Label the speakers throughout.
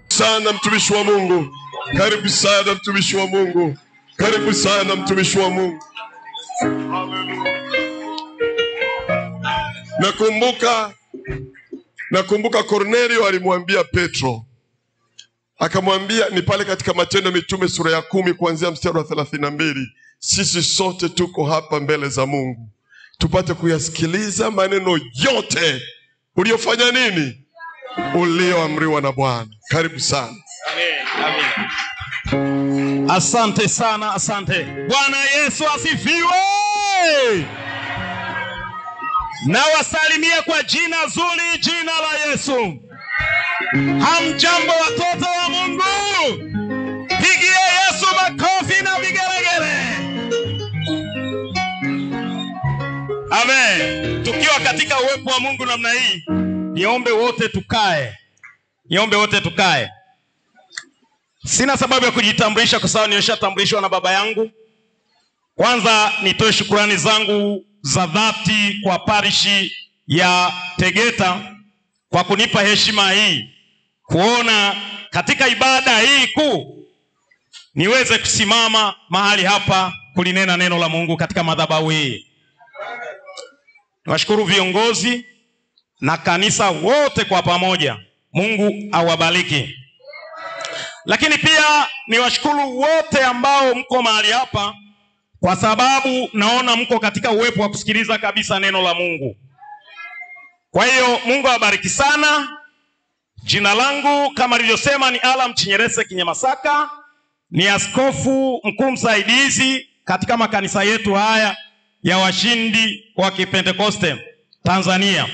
Speaker 1: Sana mtumishi wa Mungu. Karibu sana mtumishi wa Mungu. Karibu sana mtumishi wa Mungu. Nakumbuka Cornelio alimwambia Petro, akamwambia, ni pale katika Matendo ya Mitume sura ya 10 kuanzia mstari wa 32, sisi sote tuko hapa mbele za Mungu tupate kuyasikiliza maneno yote uliofanya nini, ulioamriwa na Bwana. Karibu sana.
Speaker 2: Amen. Amen. Asante sana, asante. Bwana Yesu asifiwe. Na wasalimia kwa jina zuri, jina la Yesu. Hamjambo watoto wa Mungu. Pigie Yesu makofi na vigelegele. Amen. Tukiwa katika uwepo wa Mungu namna hii, niombe wote tukae. Niombe wote tukae. Sina sababu ya kujitambulisha kwa sababu nimeshatambulishwa na baba yangu. Kwanza nitoe shukrani zangu za dhati kwa parishi ya Tegeta kwa kunipa heshima hii, kuona katika ibada hii kuu niweze kusimama mahali hapa kulinena neno la Mungu katika madhabahu hii. Niwashukuru viongozi na kanisa wote kwa pamoja. Mungu awabariki. Lakini pia niwashukuru wote ambao mko mahali hapa, kwa sababu naona mko katika uwepo wa kusikiliza kabisa neno la Mungu. Kwa hiyo Mungu awabariki sana. Jina langu kama nilivyosema ni Alam Chinyerese Kinyamasaka, ni askofu mkuu msaidizi katika makanisa yetu haya ya Washindi wa Kipentekoste Tanzania.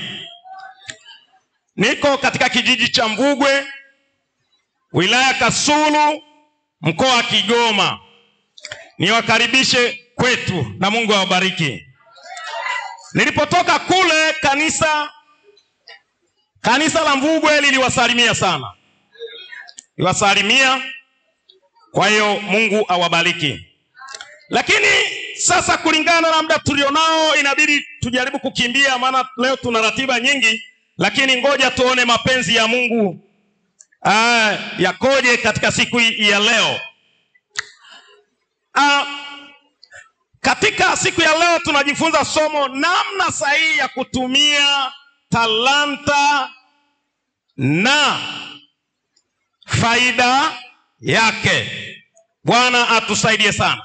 Speaker 2: Niko katika kijiji cha Mvugwe, wilaya Kasulu, mkoa wa Kigoma. Niwakaribishe kwetu na Mungu awabariki. Nilipotoka kule kanisa la Mvugwe liliwasalimia sana. Liwasalimia. Kwa hiyo Mungu awabariki. Lakini sasa kulingana na muda tulionao inabidi tujaribu kukimbia, maana leo tuna ratiba nyingi, lakini ngoja tuone mapenzi ya Mungu yakoje katika siku hii ya leo. Katika siku ya leo tunajifunza somo namna sahihi ya kutumia talanta na faida yake. Bwana atusaidie sana.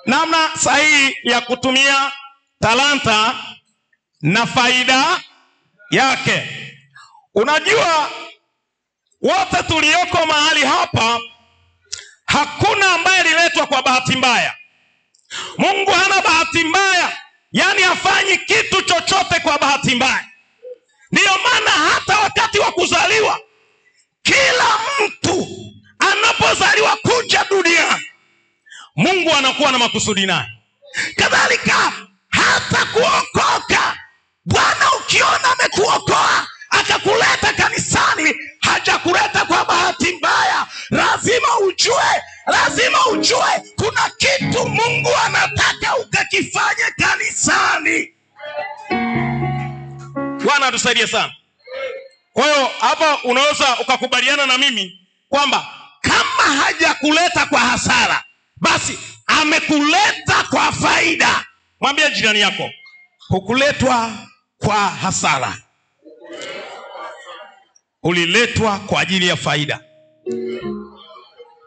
Speaker 2: Namna sahihi ya kutumia talanta na faida yake. Unajua wote tulioko mahali hapa, hakuna ambaye aliletwa kwa bahati mbaya. Mungu hana bahati mbaya, yani hafanyi kitu chochote kwa bahati mbaya. Ndiyo maana hata wakati wa kuzaliwa, kila mtu anapozaliwa kuja duniani, Mungu anakuwa na makusudi naye. Kadhalika hata kuokoka, Bwana ukiona amekuokoa akakuleta kanisani, hajakuleta kwa bahati mbaya. Lazima ujue, lazima ujue kuna kitu Mungu anataka ukakifanye kanisani. Bwana atusaidie sana. Kwa hiyo hapa unaweza ukakubaliana na mimi kwamba kama hajakuleta kwa hasara, basi amekuleta kwa faida. Mwambie jirani yako, hukuletwa kwa hasara, uliletwa kwa ajili ya faida.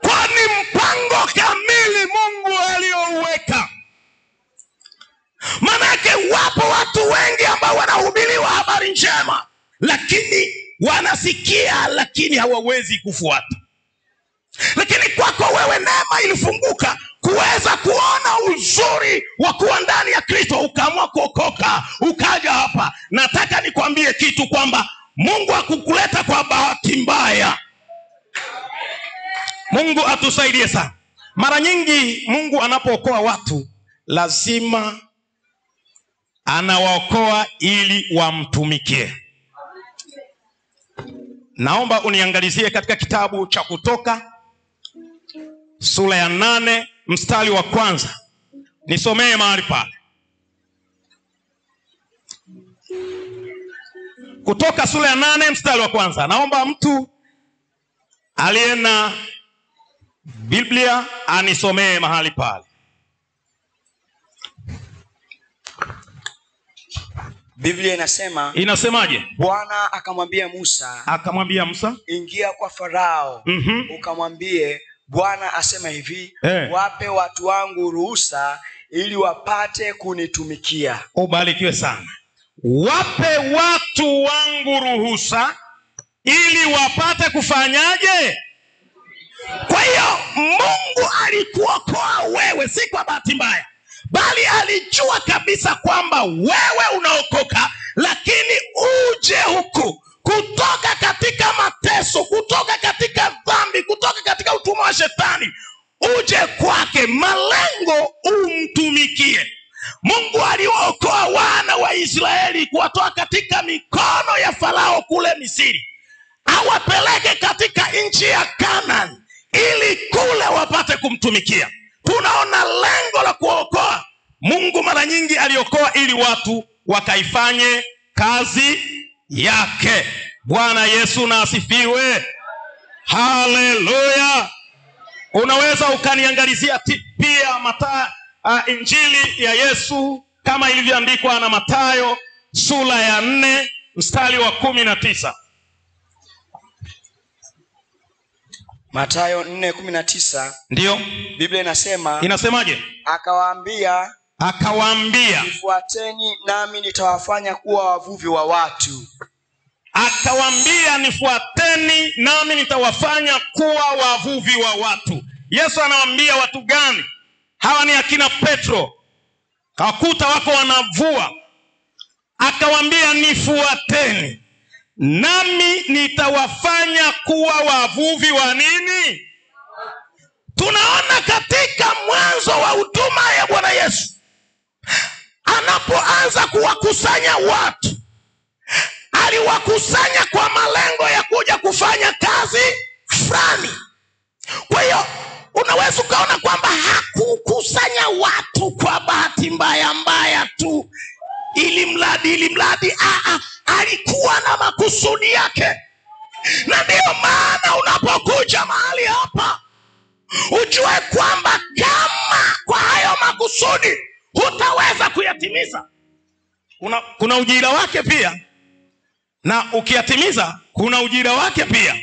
Speaker 2: Kwani mpango kamili Mungu aliouweka. Manake wapo watu wengi ambao wanahubiriwa habari njema, lakini wanasikia lakini hawawezi kufuata. Lakini kwako wewe neema ilifunguka kuweza kuona uzuri wa kuwa ndani ya Kristo, ukaamua kuokoka, ukaja hapa. Nataka nikwambie kitu kwamba Mungu hakukuleta kwa bahati mbaya. Mungu atusaidie sana. Mara nyingi Mungu anapookoa watu lazima anawaokoa ili wamtumikie. Naomba uniangalizie katika kitabu cha Kutoka sura ya 8 mstari wa kwanza. Nisomee mahali pale. Kutoka sura ya 8 mstari wa kwanza. Naomba mtu aliye na Biblia anisomee mahali pale.
Speaker 3: Biblia inasema.
Speaker 2: Inasemaje?
Speaker 3: Bwana akamwambia Musa.
Speaker 2: Akamwambia Musa,
Speaker 3: ingia kwa Farao, ukamwambie Bwana asema hivi, wape watu wangu ruhusa ili wapate kunitumikia.
Speaker 2: Ubarikiwe sana. Wape watu wangu ruhusa ili wapate kufanyaje? Kwa hiyo Mungu alikuokoa wewe si kwa bahati mbaya, bali alijua kabisa kwamba wewe unaokoka, lakini uje huku kutoka katika mateso, kutoka katika dhambi, kutoka katika utumwa wa shetani, uje kwake, malengo umtumikie. Mungu aliwaokoa wana wa Israeli kuwatoa katika mikono ya Farao kule Misri, awapeleke katika nchi ya Kanaan ili kule wapate kumtumikia. Tunaona lengo la kuokoa. Mungu mara nyingi aliokoa ili watu wakaifanye kazi yake. Bwana Yesu na asifiwe. Haleluya. Unaweza ukaniangalizia pia Injili ya Yesu kama ilivyoandikwa na Mathayo sura ya 4 mstari wa 19.
Speaker 3: Mathayo 4:19.
Speaker 2: Ndio.
Speaker 3: Biblia inasema.
Speaker 2: Inasemaje?
Speaker 3: Akawaambia,
Speaker 2: akawaambia,
Speaker 3: nifuateni nami nitawafanya kuwa wavuvi wa watu.
Speaker 2: Akawaambia, nifuateni nami nitawafanya kuwa wavuvi wa watu. Yesu anawaambia watu gani? Hawa ni akina Petro. Kakuta wako wanavua. Akawaambia, nifuateni nami nitawafanya kuwa wavuvi wa nini? Tunaona katika mwanzo wa huduma ya Bwana Yesu, anapoanza kuwakusanya watu, aliwakusanya kwa malengo ya kuja kufanya kazi fulani. Kwa hiyo unaweza ukaona kwamba hakukusanya watu kwa bahati mbaya mbaya tu, ili mradi, alikuwa na makusudi yake. Na ndio maana unapokuja mahali hapa ujue kwamba kama kwa hayo makusudi hutaweza kuyatimiza, kuna ujira wake pia, na ukiyatimiza kuna ujira wake pia.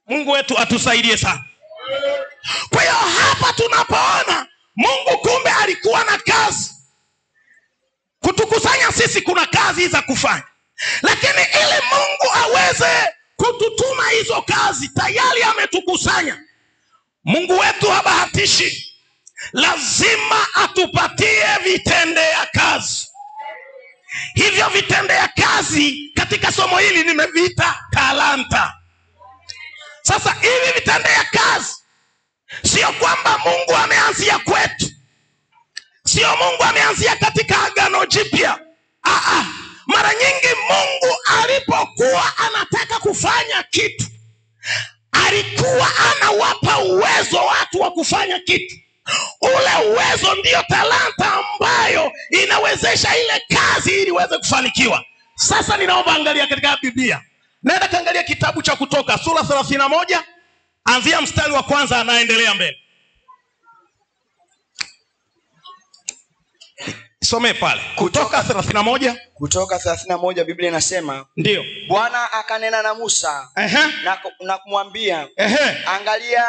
Speaker 2: Mungu wetu atusaidie sana. Kwa hiyo hapa tunapoona Mungu kumbe alikuwa na kazi kutukusanya sisi, kuna kazi za kufanya. Lakini ili Mungu aweze kututuma hizo kazi, tayari ametukusanya. Mungu wetu habahatishi, lazima atupatie vitendea kazi. Hivyo vitendea kazi katika somo hili nimeviita talanta. Sasa hivi vitendea kazi sio kwamba Mungu ameanzia kwetu, sio Mungu ameanzia katika Agano Jipya. Mara nyingi Mungu alipokuwa anataka kufanya kitu, alikuwa anawapa uwezo watu wa kufanya kitu. Ule uwezo ndio talanta ambayo inawezesha ile kazi ili iweze kufanikiwa. Sasa ninaomba angalia katika Biblia. Nenda kaangalia kitabu cha Kutoka sura 31, anzia mstari wa kwanza anaendelea mbele. Some pale. Kutoka 31.
Speaker 3: Kutoka 31 Biblia inasema,
Speaker 2: ndio.
Speaker 3: Bwana akanena na Musa na kumwambia, angalia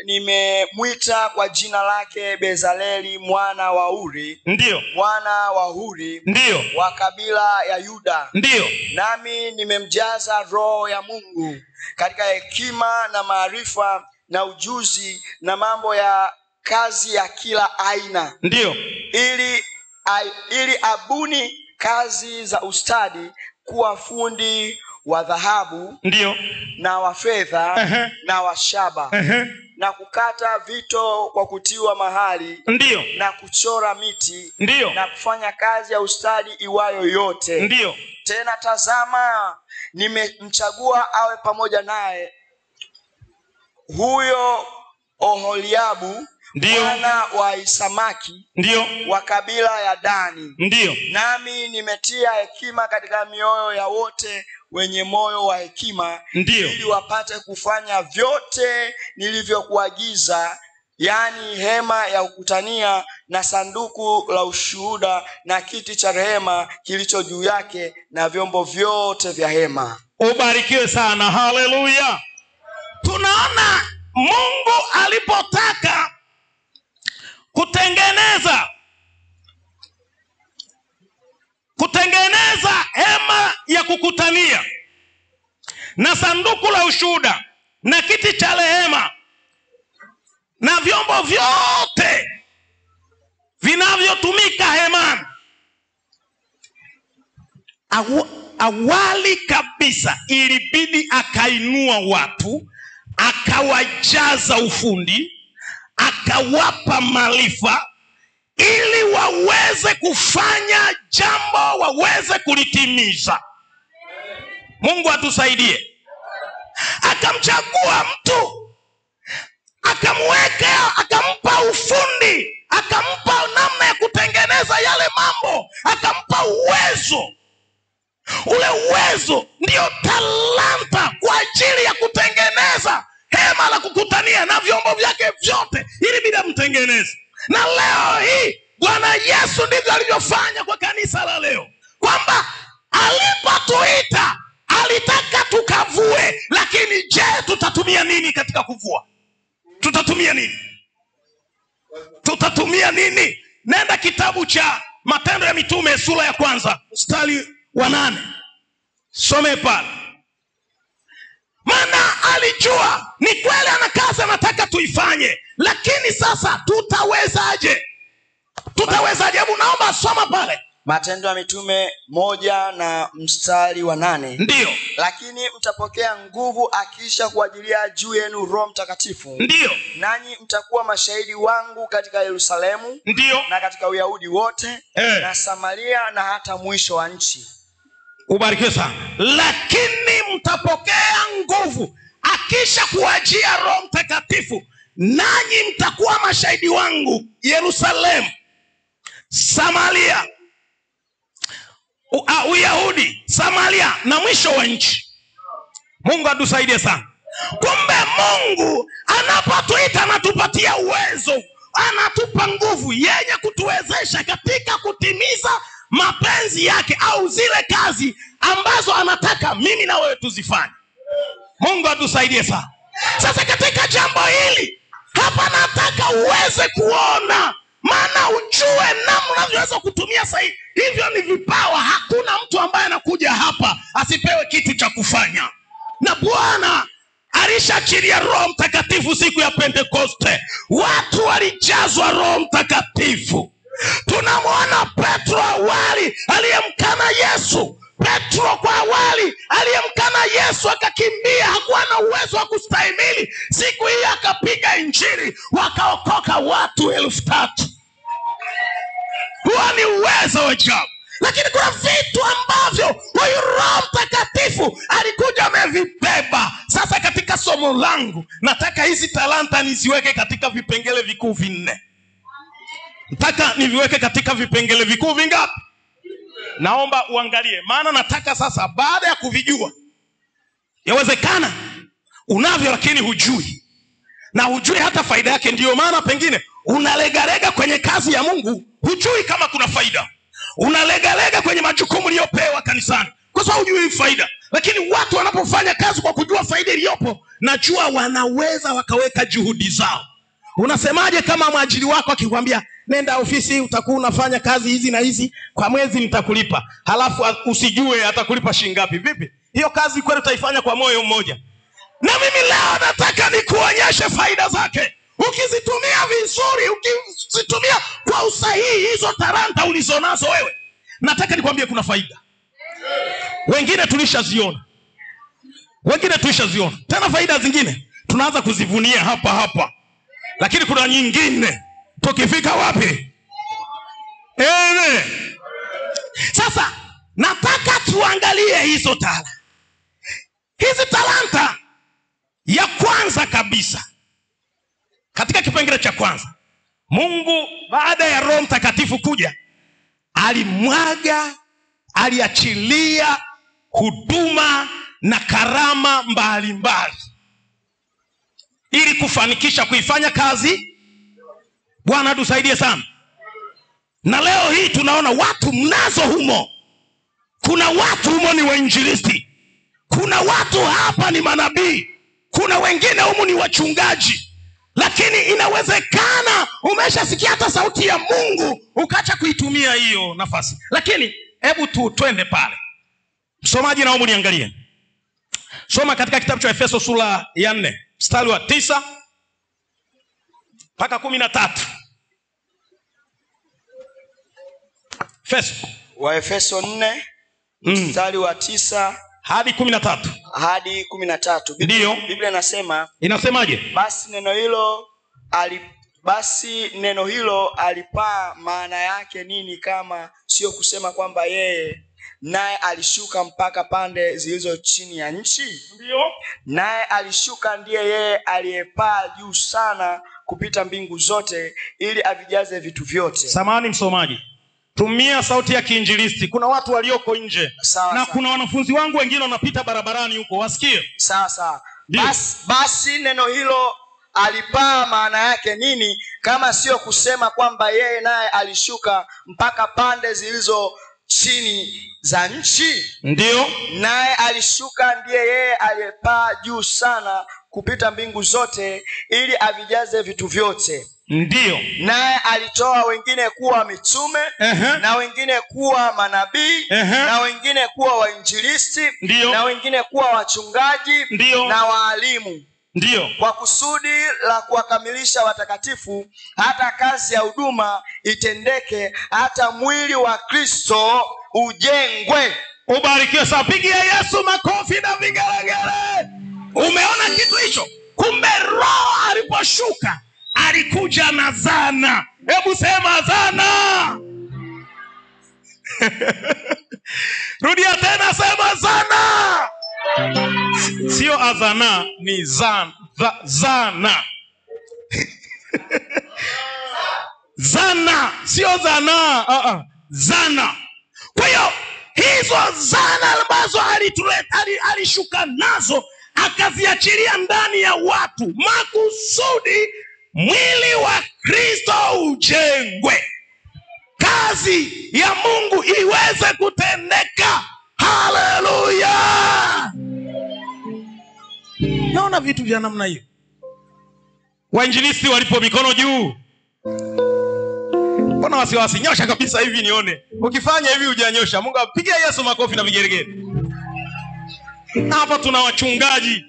Speaker 3: nimemwita kwa jina lake Bezaleli mwana wa Uri,
Speaker 2: ndio,
Speaker 3: mwana wa Huri,
Speaker 2: ndio,
Speaker 3: wa kabila ya Yuda,
Speaker 2: ndio,
Speaker 3: nami nimemjaza roho ya Mungu katika hekima na maarifa na ujuzi na mambo ya kazi ya kila aina,
Speaker 2: ndio,
Speaker 3: ili abuni kazi za ustadi, kuwa fundi wa dhahabu,
Speaker 2: ndio,
Speaker 3: na wa fedha, na wa shaba, na kukata vito kwa kutiwa mahali,
Speaker 2: ndio,
Speaker 3: na kuchora miti,
Speaker 2: ndio,
Speaker 3: na kufanya kazi ya ustadi iwayo yote,
Speaker 2: ndio.
Speaker 3: Tena tazama, nimemchagua awe pamoja naye huyo Oholiabu
Speaker 2: Ndiyo.
Speaker 3: Mwana wa Isamaki,
Speaker 2: Ndiyo.
Speaker 3: wa kabila ya Dani.
Speaker 2: Ndiyo.
Speaker 3: Nami nimetia hekima katika mioyo ya wote wenye moyo wa hekima,
Speaker 2: Ndiyo.
Speaker 3: ili wapate kufanya vyote nilivyokuagiza, yaani hema ya kukutania na sanduku la ushuhuda na kiti cha rehema kilicho juu yake na vyombo vyote vya hema.
Speaker 2: Ubarikiwe sana. Haleluya. Tunaona Mungu alipotaka kutengeneza hema ya kukutania na sanduku la ushuhuda na kiti cha rehema na vyombo vyote vinavyotumika hemani, awali kabisa ilibidi akainua watu, akawajaza ufundi, akawapa maarifa ili waweze kufanya jambo, waweze kulitimiza. Mungu atusaidie. Akamchagua mtu, akamweka, akampa ufundi, akampa namna ya kutengeneza yale mambo, akampa uwezo. Ule uwezo ndio talanta kwa ajili ya kutengeneza hema la kukutania na vyombo vyake vyote, ili bila mtengeneze. Na leo hii Bwana Yesu ndivyo alivyofanya kwa kanisa la leo, kwamba alipotuita alitaka tukavue, lakini je, tutatumia nini katika kuvua? Tutatumia nini? Tutatumia nini? Nenda kitabu cha Matendo ya Mitume sura ya 1 mstari wa 8. Some pale. Maana alijua ni kweli ana kazi anataka tuifanye, lakini sasa tutawezaje? Tutawezaje? Hebu naomba soma pale.
Speaker 3: Matendo ya Mitume 1 na mstari wa 8.
Speaker 2: Ndiyo.
Speaker 3: Lakini mtapokea nguvu akisha kuajilia juu yenu Roho Mtakatifu.
Speaker 2: Ndiyo.
Speaker 3: Nanyi mtakuwa mashahidi wangu katika Yerusalemu.
Speaker 2: Ndiyo.
Speaker 3: Na katika Uyahudi wote, na Samaria na hata mwisho wa nchi.
Speaker 2: Ubarikiwe sana. Lakini mtapokea nguvu akisha kuajia Roho Mtakatifu, nanyi mtakuwa mashahidi wangu Yerusalemu, Samaria, Uyahudi, Samaria na mwisho wa nchi. Mungu atusaidie sana. Kumbe Mungu anapotuita anatupatia uwezo, anatupa nguvu yenye kutuwezesha katika kutimiza mapenzi yake au zile kazi ambazo anataka mimi na wewe tuzifanye. Mungu atusaidie sana. Sasa katika jambo hili hapa nataka uweze kuona, maana ujue namna unavyoweza kutumia sahihi. Hivyo ni vipawa. Hakuna mtu ambaye anakuja hapa asipewe kitu cha kufanya. Na Bwana alishaachilia Roho Mtakatifu siku ya Pentekoste. Watu walijazwa Roho Mtakatifu. Tunamwona Petro awali aliyemkana Yesu. Petro kwa awali aliyemkana Yesu akakimbia, hakuwa na uwezo wa kustahimili. Siku hiyo akapiga injili, wakaokoka watu 3,000. Huo ni uwezo wa ajabu. Lakini kuna vitu ambavyo huyu Roho Mtakatifu alikuja amevibeba. Sasa katika somo langu nataka hizi talanta niziweke katika vipengele vikuu 4. Nataka niviweke katika vipengele vikuu vingapi? Naomba uangalie, maana nataka sasa baada ya kuvijua, yawezekana unavyo lakini hujui, na hujui hata faida yake. Ndiyo maana pengine unalegalega kwenye kazi ya Mungu, hujui kama kuna faida. Unalegalega kwenye majukumu uliyopewa kanisani kwa sababu hujui faida. Lakini watu wanapofanya kazi kwa kujua faida iliyopo, najua wanaweza wakaweka juhudi zao. Unasemaje kama mwajiri wako akikwambia nenda ofisi utakuwa unafanya kazi hizi na hizi, kwa mwezi nitakulipa, halafu usijue atakulipa shilingi ngapi? Vipi hiyo kazi kweli utaifanya kwa moyo mmoja? Na mimi leo nataka nikuonyeshe faida zake. Ukizitumia vizuri, ukizitumia kwa usahihi hizo talanta ulizonazo wewe, nataka nikwambie kuna faida. Wengine tulishaziona, wengine tulishaziona. Tena faida zingine tunaanza kuzivunia hapa hapa, lakini kuna nyingine tukifika wapi? Amen. Sasa nataka tuangalie hizo talanta. Hizi talanta, ya kwanza kabisa, katika kipengele cha kwanza, Mungu baada ya Roho Mtakatifu kuja, alimwaga, aliachilia huduma na karama mbalimbali ili kufanikisha kuifanya kazi. Bwana tusaidie sana. Na leo hii tunaona watu mnazo humo. Kuna watu humo ni wainjilisti, kuna watu hapa ni manabii, kuna wengine humu ni wachungaji. Lakini inawezekana umeshasikia hata sauti ya Mungu ukaacha kuitumia hiyo nafasi. Lakini hebu tu twende pale. Msomaji, naomba niangalie. Soma katika kitabu cha Efeso sura ya 4 mstari wa 9 mpaka 13. Efeso.
Speaker 3: Wa Efeso 4 mstari wa 9
Speaker 2: hadi 13.
Speaker 3: Hadi 13.
Speaker 2: Ndio.
Speaker 3: Biblia inasema.
Speaker 2: Inasemaje?
Speaker 3: Basi neno hilo alipaa maana yake nini kama sio kusema kwamba yeye naye alishuka mpaka pande zilizo chini ya nchi?
Speaker 2: Ndio.
Speaker 3: Naye alishuka ndiye yeye aliyepaa juu sana kupita mbingu zote ili avijaze vitu vyote.
Speaker 2: Samahani msomaji, tumia sauti ya kiinjilisti. Kuna watu walioko nje.
Speaker 3: Sawa,
Speaker 2: na
Speaker 3: sawa.
Speaker 2: Kuna wanafunzi wangu wengine wanapita barabarani huko, wasikie.
Speaker 3: Sawa sawa. Basi neno hilo alipaa maana yake nini kama sio kusema kwamba yeye naye alishuka mpaka pande zilizo chini za nchi?
Speaker 2: Ndio.
Speaker 3: Naye alishuka ndiye yeye aliyepaa juu sana kupita mbingu zote ili avijaze vitu vyote.
Speaker 2: Ndio.
Speaker 3: Naye alitoa wengine kuwa mitume, na wengine kuwa manabii, na wengine kuwa wainjilisti, na wengine kuwa wachungaji,
Speaker 2: Ndio.
Speaker 3: na waalimu.
Speaker 2: Ndio.
Speaker 3: Kwa kusudi la kuwakamilisha watakatifu, hata kazi ya huduma itendeke, hata mwili wa Kristo ujengwe.
Speaker 2: Ubarikiwe sana. Pigia Yesu makofi na vigelegele. Umeona kitu hicho? Kumbe Roho aliposhuka alikuja na zana. Hebu sema zana. Rudia tena, sema zana. Sio azana, ni zana. Zana. Zana, sio zana. Zana. Kwa hiyo hizo zana ambazo alishuka nazo akaziachilia ndani ya watu makusudi mwili wa Kristo ujengwe, kazi ya Mungu iweze kutendeka. Haleluya! Naona vitu vya namna hiyo. Wainjilisti walipo mikono juu, mbona wasiwasi? Nyosha kabisa hivi nione. Ukifanya hivi hujanyosha. Mungu apigie Yesu makofi na vigelegele. Hapa tuna wachungaji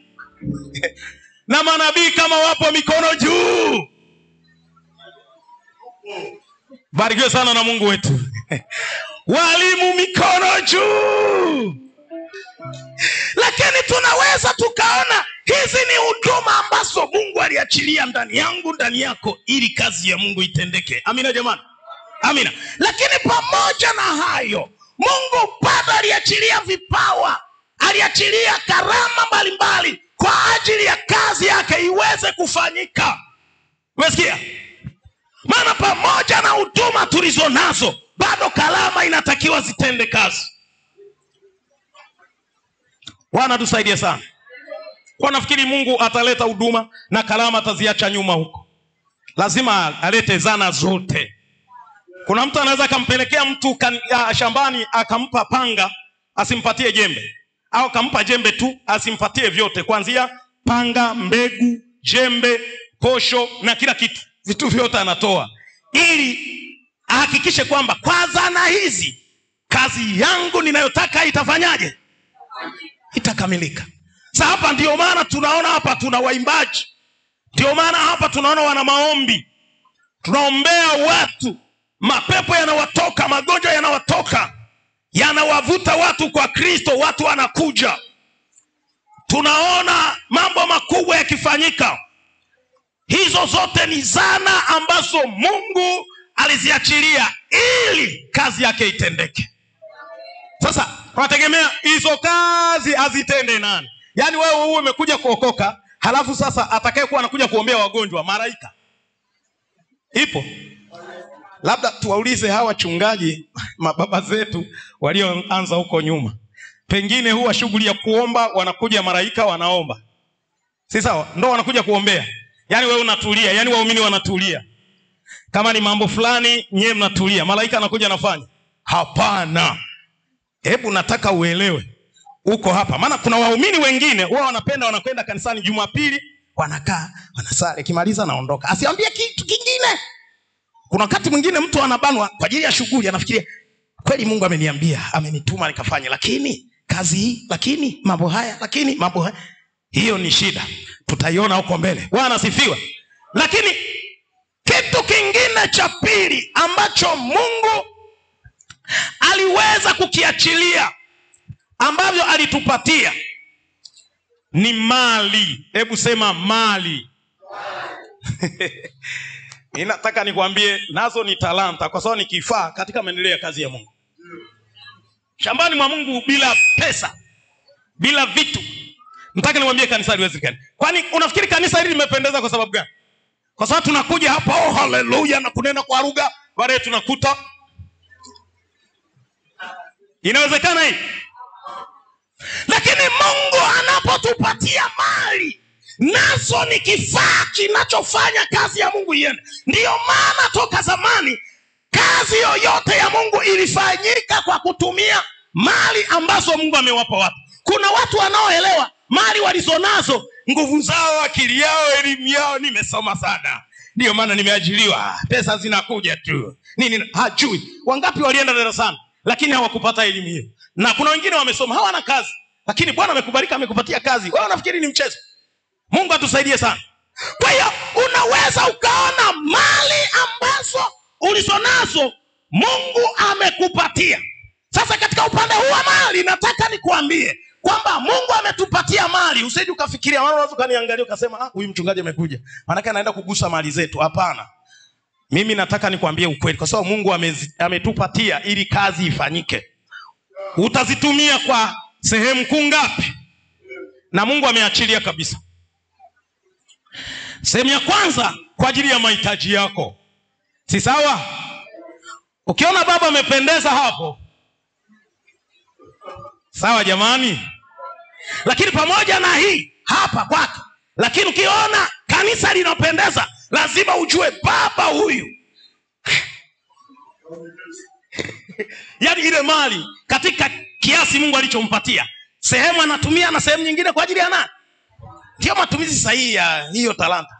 Speaker 2: na manabii kama wapo, mikono juu. Barikiwe sana na Mungu wetu. Walimu mikono juu. Lakini tunaweza tukaona hizi ni huduma ambazo Mungu aliachilia ndani yangu, ndani yako, ili kazi ya Mungu itendeke. Amina jamani. Amina. Lakini pamoja na hayo, Mungu bado aliachilia vipawa, aliachilia karama mbalimbali kwa ajili ya kazi yake iweze kufanyika. Umesikia? Maana pamoja na huduma tulizo nazo, bado karama inatakiwa zitende kazi. Bwana tusaidie sana. Kwa nafikiri Mungu ataleta huduma na karama ataziacha nyuma huko. Lazima alete zana zote. Kuna mtu anaweza akampelekea mtu shambani akampa panga asimpatie jembe, au akampa jembe tu asimpatie vyote, kuanzia panga, mbegu, jembe, posho na kila kitu. Vitu vyote anatoa ili ahakikishe kwamba kwa zana hizi kazi yangu ninayotaka itafanyaje? Itakamilika. Sasa hapa ndio maana tunaona hapa tuna waimbaji. Ndio maana hapa tunaona wana maombi. Tunaombea watu, mapepo yanawatoka, magonjwa yanawatoka, yanawavuta watu kwa Kristo, watu wanakuja. Tunaona mambo makubwa yakifanyika. Hizo zote ni zana ambazo Mungu aliziachilia ili kazi yake itendeke. Sasa tunategemea hizo kazi azitende nani? Yaani wewe uwe umekuja kuokoka, halafu sasa atakayekuwa anakuja kuombea wagonjwa malaika. Ipo? Labda tuwaulize hawa wachungaji, mababa zetu walioanza huko nyuma. Pengine huwa shughuli ya kuomba, wanakuja malaika wanaomba. Si sawa? Ndio wanakuja kuombea. Yaani wewe unatulia, yaani waumini wanatulia. Kama ni mambo fulani nyewe mnatulia, malaika anakuja anafanya. Hapana. Hebu nataka uelewe. Uko hapa. Maana kuna waumini wengine wao wanapenda wanakwenda kanisani Jumapili, wanakaa, wanasali, kimaliza naondoka. Asiambie kitu kingine. Kuna wakati mwingine mtu anabanwa kwa ajili ya shughuli, anafikiria kweli Mungu ameniambia, amenituma nikafanye, lakini kazi hii, lakini mambo haya, lakini mambo haya. Hiyo ni shida. Tutaiona huko mbele. Bwana asifiwe. Lakini kitu kingine cha pili ambacho Mungu aliweza kukiachilia, ambavyo alitupatia, ni mali. Hebu sema mali. Ninataka nikwambie nazo ni talanta, kwa sababu ni kifaa katika maendeleo ya kazi ya Mungu. Shambani mwa Mungu bila pesa, bila vitu, nataka niwaambie kanisa haliwezekani. Kwani unafikiri kanisa hili limependeza kwa sababu gani? Kwa sababu tunakuja hapa, oh haleluya, na kunena kwa lugha, baadaye tunakuta. Inawezekana hii? Lakini Mungu anapotupatia mali, nazo ni kifaa kinachofanya kazi ya Mungu iende. Ndiyo maana toka zamani kazi yoyote ya Mungu ilifanyika kwa kutumia mali ambazo Mungu amewapa watu. Kuna watu wanaoelewa mali walizonazo, nguvu zao, akili yao, elimu yao, nimesoma sana, ndiyo maana nimeajiriwa, pesa zinakuja tu. Nini hajui. Wangapi walienda darasani lakini hawakupata elimu hiyo? Na kuna wengine wamesoma hawana kazi, lakini Bwana amekubariki, amekupatia kazi. Wewe unafikiri ni mchezo? Mungu atusaidie sana. Kwa hiyo unaweza ukaona mali ambazo ulizonazo Mungu amekupatia. Sasa katika upande huu wa mali nataka nikuambie kwamba Mungu ametupatia mali. Usije ukafikiria, wala unaweza ukaniangalia ukasema ah, huyu mchungaji amekuja, maana anaenda kugusa mali zetu. Hapana. Mimi nataka nikwambie ukweli, kwa sababu Mungu ametupatia ili kazi ifanyike. Utazitumia kwa sehemu kuu ngapi? Na Mungu ameachilia kabisa. Sehemu ya kwanza kwa ajili ya mahitaji yako. Si sawa? Ukiona baba amependeza hapo, sawa jamani? Lakini pamoja na hii hapa kwake, lakini ukiona kanisa linapendeza, lazima ujue baba huyu. Yaani ile mali katika kiasi Mungu alichompatia, sehemu anatumia na sehemu nyingine kwa ajili ya nani? Ndio matumizi sahihi ya hiyo talanta.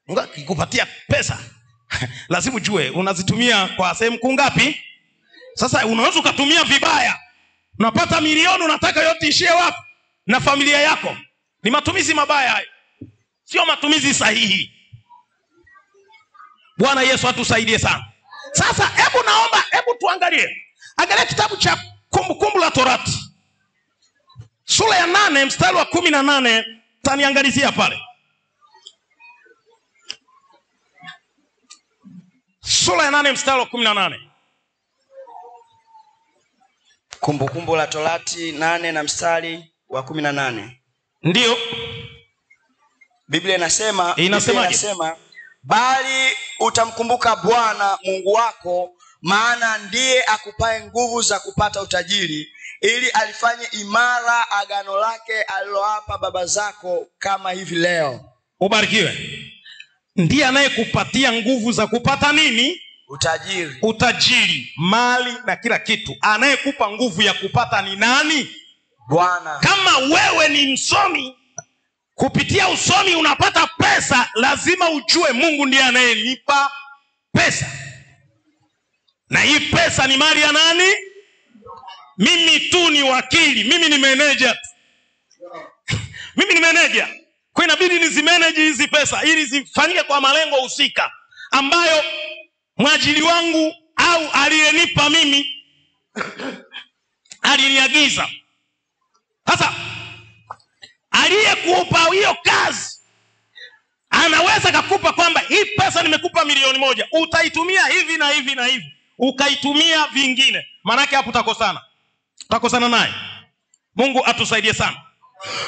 Speaker 2: Mungu akikupatia pesa, lazima ujue unazitumia kwa sehemu kuu ngapi. Sasa unaweza ukatumia vibaya. Unapata milioni, unataka yote ishie wapi? Na familia yako. Ni matumizi mabaya hayo. Sio matumizi sahihi. Bwana Yesu atusaidie sana. Sasa hebu naomba, hebu tuangalie. Angalia kitabu cha Kumbukumbu la Torati sura ya 8 mstari wa 18, taniangalizia pale. Sura ya 8 mstari wa 18.
Speaker 3: Kumbukumbu la Torati 8 na mstari wa 18.
Speaker 2: Ndio.
Speaker 3: Biblia inasema, inasema bali utamkumbuka Bwana Mungu wako, maana ndiye akupaye nguvu za kupata utajiri, ili alifanye imara agano lake aliloapa baba zako kama hivi leo.
Speaker 2: Ubarikiwe. Ndiye anayekupatia nguvu za kupata nini?
Speaker 3: Utajiri.
Speaker 2: Utajiri, mali na kila kitu. Anayekupa nguvu ya kupata ni nani?
Speaker 3: Bwana.
Speaker 2: Kama wewe ni msomi, kupitia usomi unapata pesa, lazima ujue Mungu ndiye anayenipa pesa. Na hii pesa ni mali ya nani? Mimi tu ni wakili, mimi ni manager. Mimi ni manager. Kwa inabidi nizimanage hizi pesa ili zifanyike kwa malengo husika ambayo mwajiri wangu au aliyenipa mimi aliniagiza. Sasa aliyekupa hiyo kazi anaweza kukupa kwamba hii pesa nimekupa 1,000,000, utaitumia hivi na hivi na hivi, ukaitumia vingine, maana yake hapo utakosana. Utakosana naye. Mungu atusaidie sana.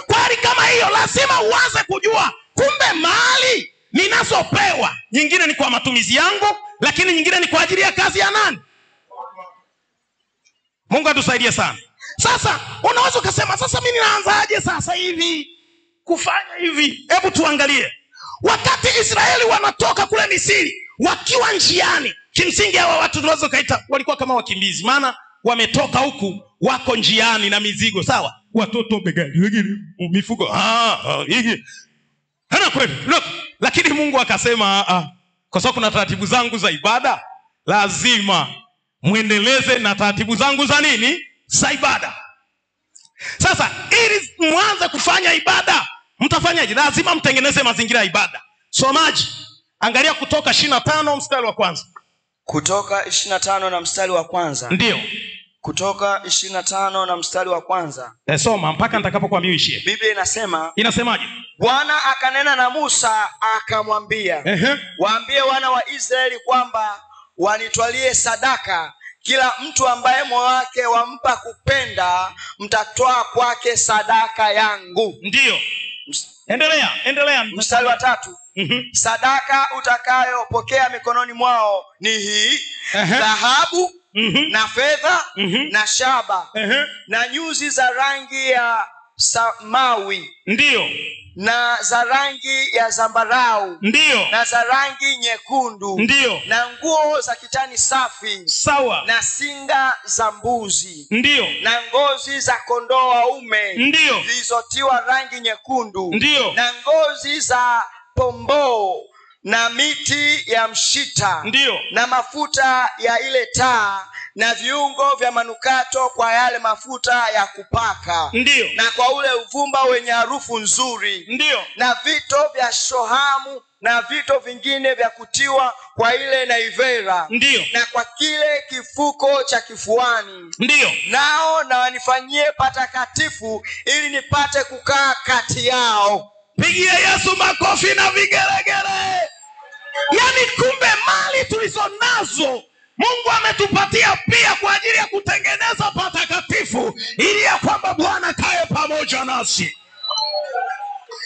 Speaker 2: Kwa hali kama hiyo lazima uanze kujua kumbe mali ninazopewa nyingine ni kwa matumizi yangu, lakini nyingine ni kwa ajili ya kazi ya nani? Mungu atusaidie sana. Sasa unaweza ukasema, sasa mimi ninaanzaje sasa hivi kufanya hivi? Hebu tuangalie. Wakati Israeli wanatoka kule Misri, wakiwa njiani, kimsingi hawa watu tunaweza kaita walikuwa kama wakimbizi, maana wametoka huku wako njiani na mizigo, sawa? Watoto begani, wengine mifugo, hiki. Hana kweli. Look, lakini Mungu akasema kwa sababu kuna taratibu zangu za ibada, lazima muendeleze na taratibu zangu za nini? Za ibada. Sasa ili mwanze kufanya ibada, mtafanyaje? Lazima mtengeneze mazingira ya ibada. Somaji, angalia Kutoka 25 mstari wa kwanza.
Speaker 3: Kutoka 25 na mstari wa kwanza.
Speaker 2: Ndio.
Speaker 3: Kutoka 25 na mstari wa kwanza.
Speaker 2: Soma mpaka nitakapokuambia uishie.
Speaker 3: Biblia inasema.
Speaker 2: Inasemaje?
Speaker 3: Bwana akanena na Musa akamwambia, waambie wana wa Israeli kwamba wanitwalie sadaka. Kila mtu ambaye moyo wake wampa kupenda, mtatwaa kwake sadaka yangu.
Speaker 2: Ndio. Endelea, endelea.
Speaker 3: Mstari wa 3. Sadaka utakayopokea mikononi mwao ni hii: dhahabu na fedha na shaba na nyuzi za rangi ya samawi.
Speaker 2: Ndio.
Speaker 3: Na za rangi ya zambarau.
Speaker 2: Ndio.
Speaker 3: Na za rangi nyekundu.
Speaker 2: Ndio.
Speaker 3: Na nguo za kitani safi.
Speaker 2: Sawa.
Speaker 3: Na singa za mbuzi.
Speaker 2: Ndio.
Speaker 3: Na ngozi za kondoo waume.
Speaker 2: Ndio.
Speaker 3: Zilizotiwa rangi nyekundu.
Speaker 2: Ndio.
Speaker 3: Na ngozi za pomboo na miti ya mshita.
Speaker 2: Ndio.
Speaker 3: Na mafuta ya ile taa na viungo vya manukato kwa yale mafuta ya kupaka.
Speaker 2: Ndio.
Speaker 3: Na kwa ule uvumba wenye harufu nzuri.
Speaker 2: Ndio.
Speaker 3: Na vito vya shohamu na vito vingine vya kutiwa kwa ile naivera.
Speaker 2: Ndio.
Speaker 3: Na kwa kile kifuko cha kifuani.
Speaker 2: Ndio.
Speaker 3: Nao na wanifanyie patakatifu ili nipate kukaa kati yao.
Speaker 2: Pigia Yesu makofi na vigelegele. Yaani kumbe mali tulizonazo Mungu ametupatia pia kwa ajili ya kutengeneza patakatifu, ili ya kwamba Bwana kae pamoja nasi.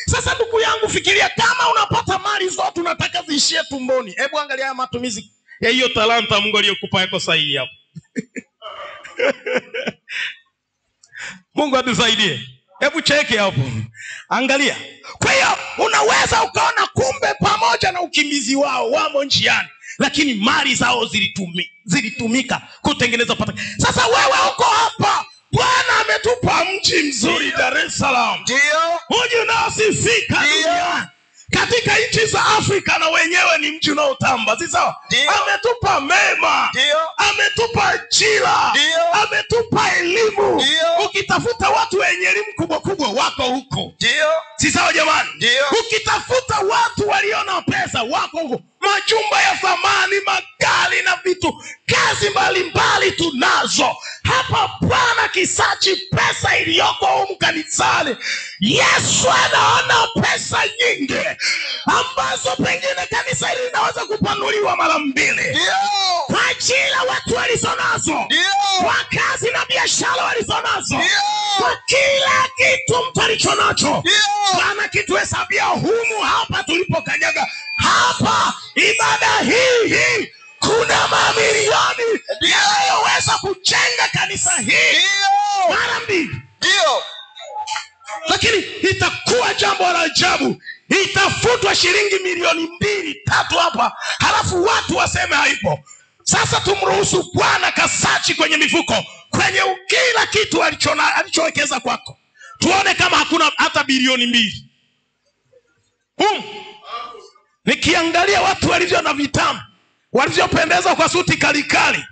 Speaker 2: Sasa ndugu yangu, fikiria kama unapata mali zote unataka ziishie tumboni. Hebu angalia haya matumizi ya hiyo talanta Mungu aliyokupa yako sahihi hapo. Mungu atusaidie. Hebu cheki hapo. Angalia. Kwa hiyo unaweza ukaona kumbe pamoja na ukimbizi wao wamo njiani, lakini mali zao zilitumika kutengeneza patakatifu. Sasa wewe uko hapa, Bwana ametupa mji mzuri Dar es Salaam.
Speaker 3: Ndio.
Speaker 2: Mji unaosifika duniani. Katika nchi za Afrika na wenyewe ni mji unaotamba, si sawa? Ametupa mema.
Speaker 3: Ndio.
Speaker 2: Ametupa ajira.
Speaker 3: Ndio.
Speaker 2: Ametupa elimu.
Speaker 3: Ndio.
Speaker 2: Ukitafuta watu wenye elimu kubwa kubwa wako huko.
Speaker 3: Ndio.
Speaker 2: Si sawa jamani?
Speaker 3: Ndio.
Speaker 2: Ukitafuta watu walio na pesa wako huko. Majumba ya thamani, magari na vitu, kazi mbalimbali tunazo. Hapa Bwana kisachi pesa iliyoko humu kanisani. Yesu anaona pesa nyingi ambazo pengine kanisa hili linaweza kupanuliwa mara mbili.
Speaker 3: Ndio.
Speaker 2: Kwa ajili ya watu walizonazo.
Speaker 3: Ndio.
Speaker 2: Kwa kazi na biashara walizonazo.
Speaker 3: Ndio.
Speaker 2: Kwa kila kitu mtu alichonacho.
Speaker 3: Ndio.
Speaker 2: Bwana kituhesabia humu hapa tulipokanyaga. Hapa ibada hii kuna mamilioni yanayoweza kujenga kanisa hili mara mbili.
Speaker 3: Ndio.
Speaker 2: Lakini itakuwa jambo la ajabu, itafutwa shilingi milioni 2-3 hapa, halafu watu waseme haipo. Sasa tumruhusu Bwana kasachi kwenye mifuko, kwenye kila kitu alichowekeza kwako, tuone kama hakuna hata bilioni 2. Nikiangalia watu walivyo na vitamu, walivyopendeza kwa suti kalikali,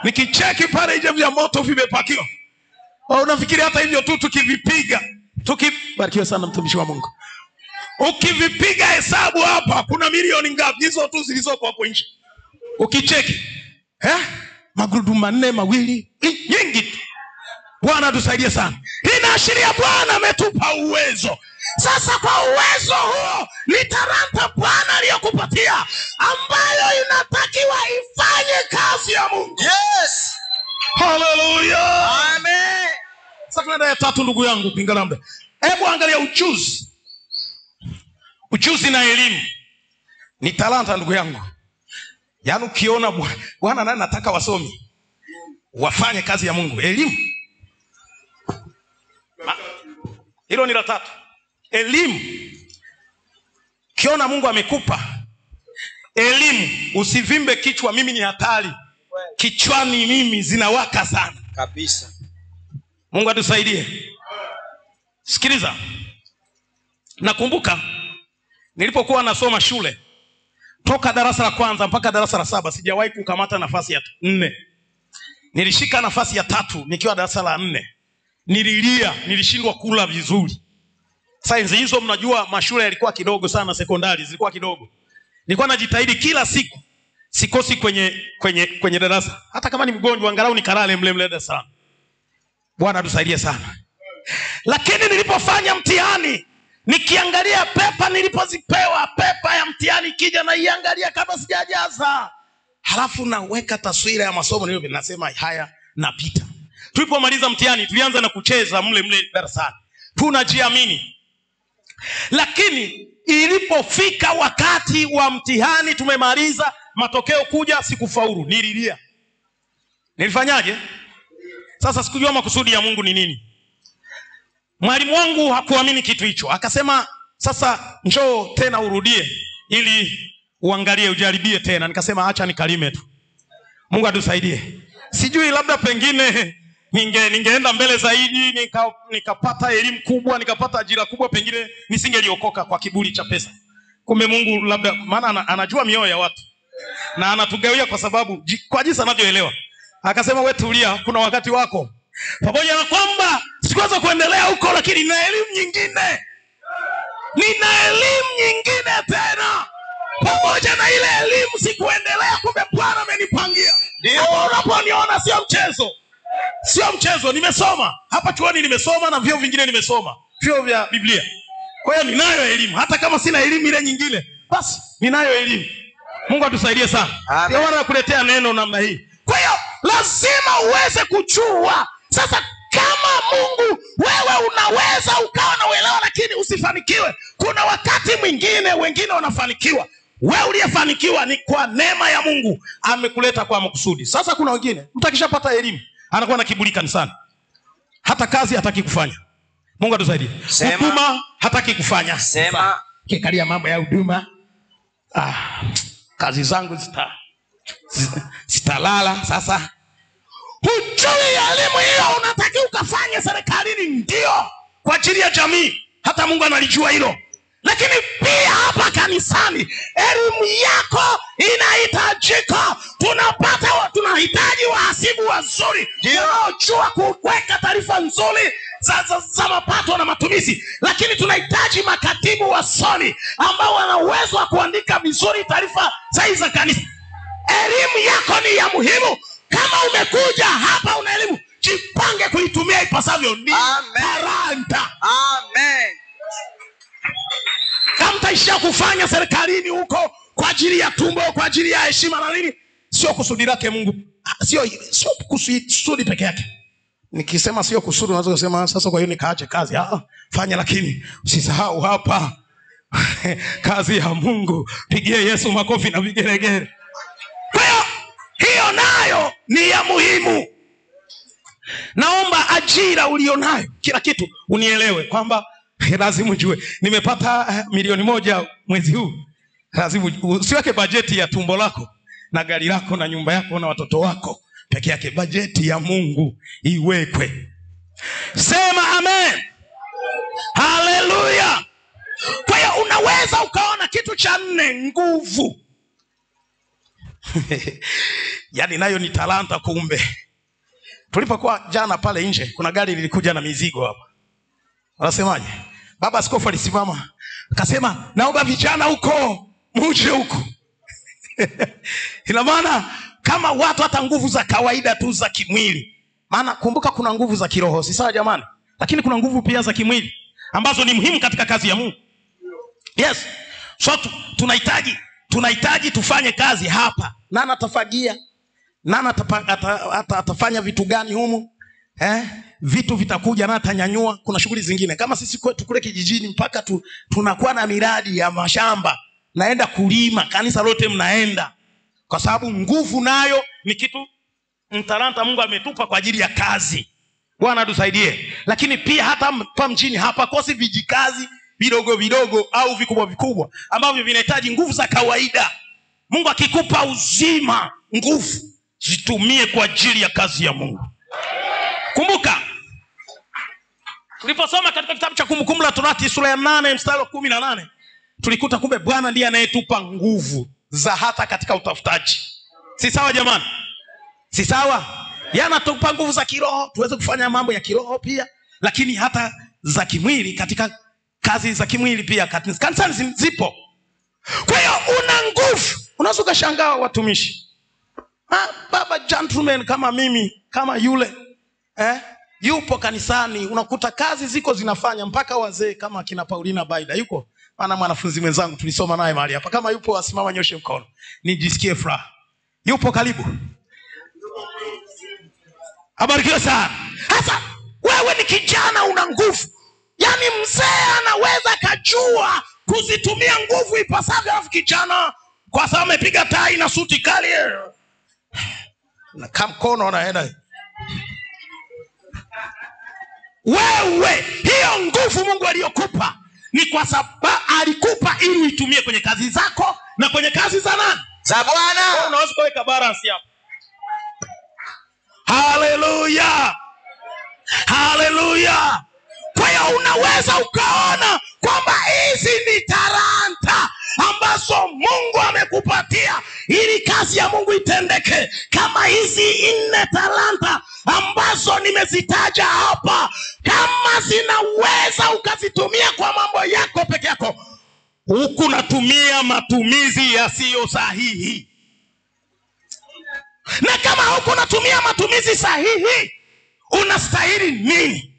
Speaker 2: nikicheki pale nje vya moto vimepakiwa. Unafikiri hata hivyo tu tukivipiga, barikiwe sana mtumishi wa Mungu, ukivipiga hesabu hapa kuna milioni ngapi hizo tu zilizoko hapo nje? Ukicheki magurudumu 4 2 nyingi tu. Bwana tusaidie sana. Inaashiria Bwana ametupa uwezo. Sasa kwa uwezo huo ni talanta Bwana aliyokupatia ambayo inatakiwa ifanye kazi ya Mungu.
Speaker 3: Yes.
Speaker 2: Hallelujah.
Speaker 3: Amen.
Speaker 2: Sasa tunaenda ya tatu ndugu yangu, pinga labda. Hebu angalia ujuzi. Ujuzi na elimu ni talanta, ndugu yangu. Yaani ukiona Bwana nani nataka wasomi wafanye kazi ya Mungu. Elimu. Hilo ni la tatu. Elimu. Ukiona Mungu amekupa elimu, usivimbe kichwa, mimi ni hatari. Kichwani mimi zinawaka sana.
Speaker 3: Kabisa.
Speaker 2: Mungu atusaidie. Sikiliza. Nakumbuka nilipokuwa nasoma shule, toka darasa la kwanza mpaka darasa la 7 sijawahi kukamata nafasi ya 4. Nilishika nafasi ya 3 nikiwa darasa la 4. Nililia, nilishindwa kula vizuri. Science hizo mnajua mashule yalikuwa kidogo sana, sekondari zilikuwa kidogo. Nilikuwa najitahidi kila siku sikosi kwenye darasa. Hata kama ni mgonjwa angalau nikalale mle mle darasani. Bwana atusaidie sana. Lakini nilipofanya mtihani, nikiangalia pepa nilipozipewa, pepa ya mtihani kija na iangalia kama sijajaza. Halafu naweka taswira ya masomo nilio, nasema haya napita. Tulipomaliza mtihani tulianza na kucheza mle mle darasani. Tunajiamini. Lakini ilipofika wakati wa mtihani tumemaliza, matokeo kuja, sikufaulu, nililia. Nilifanyaje? Sasa sikujua makusudi ya Mungu ni nini. Mwalimu wangu hakuamini kitu hicho. Akasema sasa njoo tena urudie ili uangalie ujaribie tena. Nikasema acha nikalime tu. Mungu atusaidie. Sijui labda pengine ningeenda mbele zaidi, nikapata elimu kubwa, nikapata ajira kubwa, pengine nisingeliokoka kwa kiburi cha pesa. Kumbe Mungu labda, maana anajua mioyo ya watu na anatugawia kwa sababu kwa jinsi anavyoelewa. Akasema wewe tulia, kuna wakati wako. Pamoja na kwamba sikuweza kuendelea huko, lakini nina elimu nyingine. Nina elimu nyingine tena. Pamoja na ile elimu sikuendelea, kumbe Bwana amenipangia. Hapo unaponiona sio mchezo. Sio mchezo, nimesoma. Hapa chuoni nimesoma na vyuo vingine nimesoma. Vyuo vya Biblia. Kwa hiyo ninayo elimu, hata kama sina elimu ile nyingine, basi ninayo elimu. Mungu atusaidie sana. Ndio maana nakuletea neno namna hii. Kwa hiyo lazima uweze kujua. Sasa kama Mungu wewe unaweza ukawa na uelewa lakini usifanikiwe. Kuna wakati mwingine wengine wanafanikiwa. Wewe uliyefanikiwa ni kwa neema ya Mungu, amekuleta kwa makusudi. Sasa kuna wengine mtu akishapata elimu anakuwa na kiburi kanisani. Hata kazi hataki kufanya. Mungu atusaidie. Huduma hataki kufanya.
Speaker 3: Sema
Speaker 2: kikalia mambo ya huduma. Kazi zangu sitalala sasa. Hujui elimu hiyo unataka ukafanye serikalini, ndio kwa ajili ya jamii. Hata Mungu analijua hilo. Lakini pia hapa kanisani elimu yako inahitajika. Tunahitaji wahasibu wazuri wanaojua kuweka taarifa nzuri za mapato na matumizi. Lakini tunahitaji makatibu wasomi ambao wana uwezo wa kuandika vizuri taarifa sahihi za kanisa. Elimu yako ni ya muhimu. Kama umekuja hapa una elimu, jipange kuitumia ipasavyo. Ni talanta.
Speaker 3: Amen.
Speaker 2: Kama mtaishia kufanya serikalini huko kwa ajili ya tumbo, kwa ajili ya heshima na nini, sio kusudi lake Mungu. Sio kusudi peke yake. Nikisema sio kusudi unaweza kusema sasa kwa hiyo nikaache kazi. Fanya, lakini usisahau hapa kazi ya Mungu. Pigie Yesu makofi na vigelegele. Kwa hiyo hiyo nayo ni ya muhimu. Naomba ajira ulionayo, kila kitu unielewe kwamba lazima ujue nimepata 1,000,000 mwezi huu. Lazima usiweke bajeti ya tumbo lako na gari lako na nyumba yako na watoto wako peke yake. Bajeti ya Mungu iwekwe. Sema amen. Haleluya. Kwa hiyo unaweza ukaona kitu cha nne, nguvu. Yaani nayo ni talanta kumbe. Tulipokuwa jana pale nje, kuna gari lilikuja na mizigo hapa. Wanasemaje? Baba askofu alisimama akasema, naomba vijana huko muje huko. Ina maana kama watu hata nguvu za kawaida tu za kimwili. Maana kumbuka kuna nguvu za kiroho, si sawa jamani? Lakini kuna nguvu pia za kimwili ambazo ni muhimu katika kazi ya Mungu. Yes. So tunahitaji tufanye kazi hapa. Nani atafagia? Nani atafanya vitu gani humu? Vitu vitakuja na atanyanyua. Kuna shughuli zingine kama sisi kwetu kule kijijini mpaka tunakuwa na miradi ya mashamba, naenda kulima, kanisa lote mnaenda, kwa sababu nguvu nayo ni kitu mtalanta Mungu ametupa kwa ajili ya kazi. Bwana atusaidie. Lakini pia hata hapa mjini hapakosi vijikazi vidogo vidogo au vikubwa vikubwa ambavyo vinahitaji nguvu za kawaida. Mungu akikupa uzima, nguvu zitumie kwa ajili ya kazi ya Mungu. Kumbuka tuliposoma katika kitabu cha Kumbukumbu la Torati sura ya 8 mstari wa 18, tulikuta kumbe Bwana ndiye anayetupa nguvu za hata katika utafutaji. Si sawa jamani? Si sawa? Yeye anatupa nguvu za kiroho tuweze kufanya mambo ya kiroho pia, lakini hata za kimwili, katika kazi za kimwili pia kanisani zipo. Kwa hiyo una nguvu. Unaweza ukashangaa watumishi, baba gentleman kama mimi, kama yule, yupo kanisani, unakuta kazi ziko zinafanya mpaka wazee kama kina Paulina Baida yuko, maana mwanafunzi mwenzangu tulisoma naye mahali hapa. Kama yupo asimama nyoshe mkono nijisikie furaha. Yupo karibu. Abarikiwe sana. Sasa wewe ni kijana una nguvu. Yaani mzee anaweza kajua kuzitumia nguvu ipasavyo, alafu kijana kwa sababu amepiga tai na suti kali na mkono anaenda. Wewe hiyo nguvu Mungu aliyokupa ni kwa sababu alikupa ili uitumie kwenye kazi zako na kwenye kazi za nani?
Speaker 3: Za Bwana.
Speaker 2: Unaweza kuweka balance hapo. Haleluya. Haleluya. Kwa hiyo unaweza ukaona kwamba hizi ni talanta ambazo Mungu amekupatia ili kazi ya Mungu itendeke. Kama hizi 4 talanta ambazo nimezitaja hapa, kama zinaweza ukazitumia kwa mambo yako peke yako, huku natumia matumizi yasiyo sahihi. Na kama huku natumia matumizi sahihi, unastahili nini?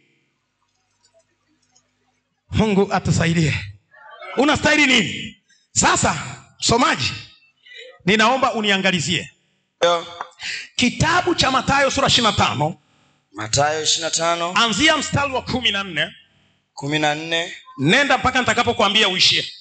Speaker 2: Mungu atusaidie. Unastahili nini? Sasa msomaji, ninaomba uniangalizie kitabu cha Mathayo sura 25.
Speaker 3: Mathayo 25.
Speaker 2: Anzia mstari wa 14.
Speaker 3: 14.
Speaker 2: Nenda mpaka nitakapokuambia uishie.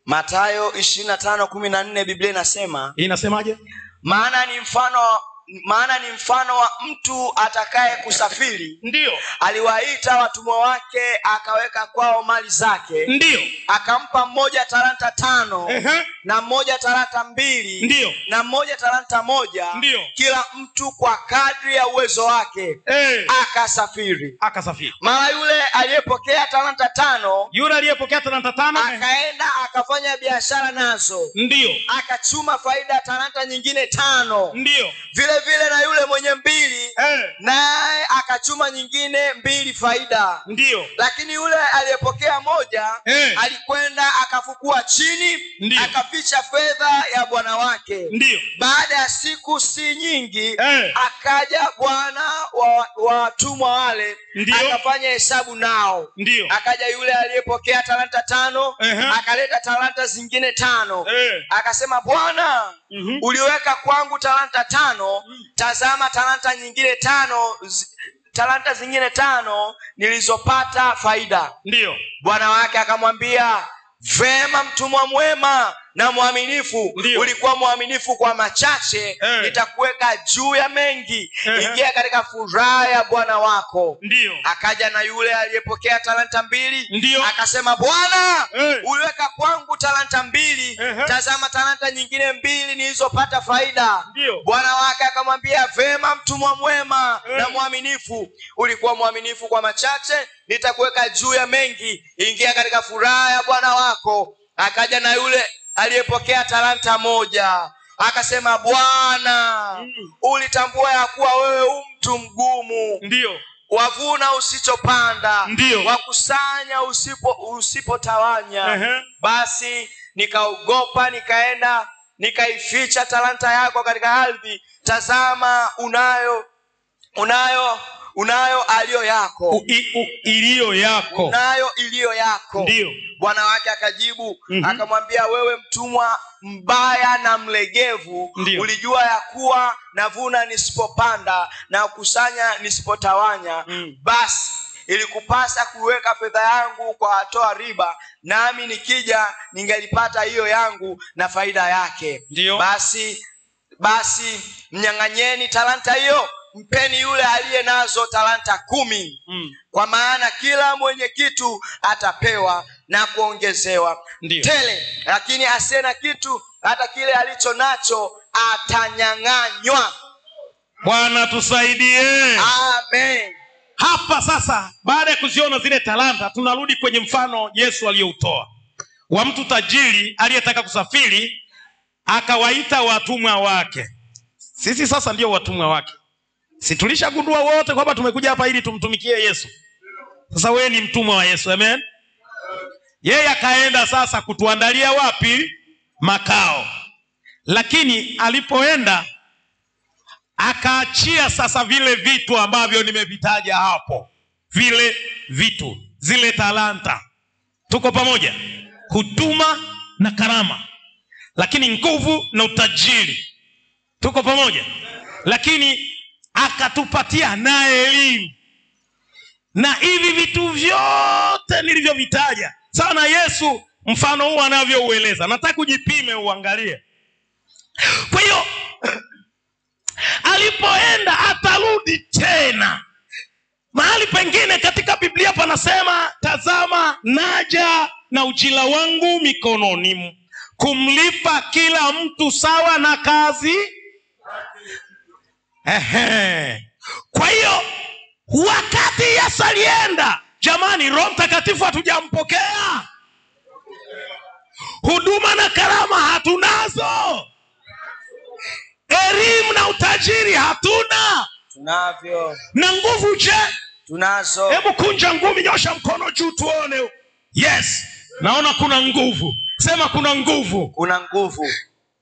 Speaker 3: Mathayo 25:14, Biblia inasema.
Speaker 2: Inasemaje?
Speaker 3: Maana ni mfano wa mtu atakaye kusafiri.
Speaker 2: Ndio.
Speaker 3: Aliwaita watumwa wake akaweka kwao mali zake.
Speaker 2: Ndio.
Speaker 3: Akampa mmoja talanta 5, na mmoja talanta 2,
Speaker 2: Ndio.
Speaker 3: na mmoja talanta 1.
Speaker 2: Ndio.
Speaker 3: Kila mtu kwa kadri ya uwezo wake. Akasafiri.
Speaker 2: Akasafiri.
Speaker 3: Mara yule aliyepokea talanta 5,
Speaker 2: yule aliyepokea talanta 5
Speaker 3: akaenda akafanya biashara nazo.
Speaker 2: Ndio.
Speaker 3: Akachuma faida talanta nyingine 5.
Speaker 2: Ndio.
Speaker 3: Vile vile na yule mwenye 2, naye akachuma nyingine 2 faida.
Speaker 2: Ndio.
Speaker 3: Lakini yule aliyepokea 1 alikwenda akafukua chini,
Speaker 2: Ndiyo.
Speaker 3: akaficha fedha ya bwana wake.
Speaker 2: Ndio.
Speaker 3: Baada ya siku si nyingi, akaja bwana wa watumwa wale, akafanya hesabu nao.
Speaker 2: Ndio.
Speaker 3: Akaja yule aliyepokea talanta 5, akaleta talanta zingine 5. Akasema, Bwana, uliweka kwangu talanta 5, tazama talanta nyingine 5, talanta zingine 5 nilizopata faida.
Speaker 2: Ndio.
Speaker 3: Bwana wake akamwambia, vema mtumwa mwema na mwaminifu, ulikuwa mwaminifu kwa machache, nitakuweka juu ya mengi, ingia katika furaha ya bwana wako.
Speaker 2: Ndio.
Speaker 3: Akaja na yule aliyepokea talanta 2,
Speaker 2: Ndio.
Speaker 3: akasema, Bwana, uliweka kwangu talanta 2, tazama talanta nyingine 2 nilizopata faida. Bwana wake akamwambia, vema mtumwa mwema na mwaminifu, ulikuwa mwaminifu kwa machache, nitakuweka juu ya mengi, ingia katika furaha ya bwana wako. Akaja na yule aliyepokea talanta 1, akasema, Bwana, ulitambua ya kuwa wewe u mtu mgumu.
Speaker 2: Ndio.
Speaker 3: Wavuna usichopanda,
Speaker 2: Ndio.
Speaker 3: wakusanya usipotawanya. Basi nikaogopa, nikaenda nikaificha talanta yako katika ardhi. Tazama, unayo unayo aliyo yako.
Speaker 2: Iliyo yako.
Speaker 3: Unayo iliyo yako.
Speaker 2: Ndio.
Speaker 3: Bwana wake akajibu akamwambia, wewe mtumwa mbaya na mlegevu, ulijua ya kuwa navuna nisipopanda na kukusanya nisipotawanya. Basi ilikupasa kuweka fedha yangu kwa watoa riba, nami nikija ningelipata hiyo yangu na faida yake.
Speaker 2: Ndio.
Speaker 3: Basi mnyang'anyeni talanta hiyo, mpeni yule aliye nazo talanta 10. Kwa maana kila mwenye kitu atapewa na kuongezewa tele, lakini asiye na kitu hata kile alicho nacho atanyang'anywa.
Speaker 2: Bwana tusaidie.
Speaker 3: Amen.
Speaker 2: Hapa sasa, baada ya kuziona zile talanta, tunarudi kwenye mfano Yesu aliyoutoa wa mtu tajiri aliyetaka kusafiri, akawaita watumwa wake. Sisi sasa ndio watumwa wake. Si tulishagundua wote kwamba tumekuja hapa ili tumtumikie Yesu? Sasa wewe ni mtumwa wa Yesu, amen. Yeye akaenda sasa kutuandalia wapi? Makao. Lakini alipoenda akaachia sasa vile vitu ambavyo nimevitaja hapo. Vile vitu, zile talanta. Tuko pamoja? Huduma na karama, lakini nguvu na utajiri. Tuko pamoja? Lakini akatupatia na elimu. Na hivi vitu vyote nilivyovitaja. Sana Yesu mfano huu anavyoueleza. Nataka ujipime uangalie. Kwa hiyo alipoenda atarudi tena. Mahali pengine katika Biblia panasema, tazama naja na ujira wangu mikononi, kumlipa kila mtu sawa na kazi. Ehe. Kwa hiyo wakati Yesu alienda, jamani, Roho Mtakatifu hatujampokea. Huduma na karama hatunazo. Elimu na utajiri hatuna.
Speaker 3: Tunavyo.
Speaker 2: Na nguvu je?
Speaker 3: Tunazo.
Speaker 2: Hebu kunja ngumi, nyosha mkono juu tuone. Yes. Naona kuna nguvu. Sema kuna nguvu.
Speaker 3: Kuna nguvu.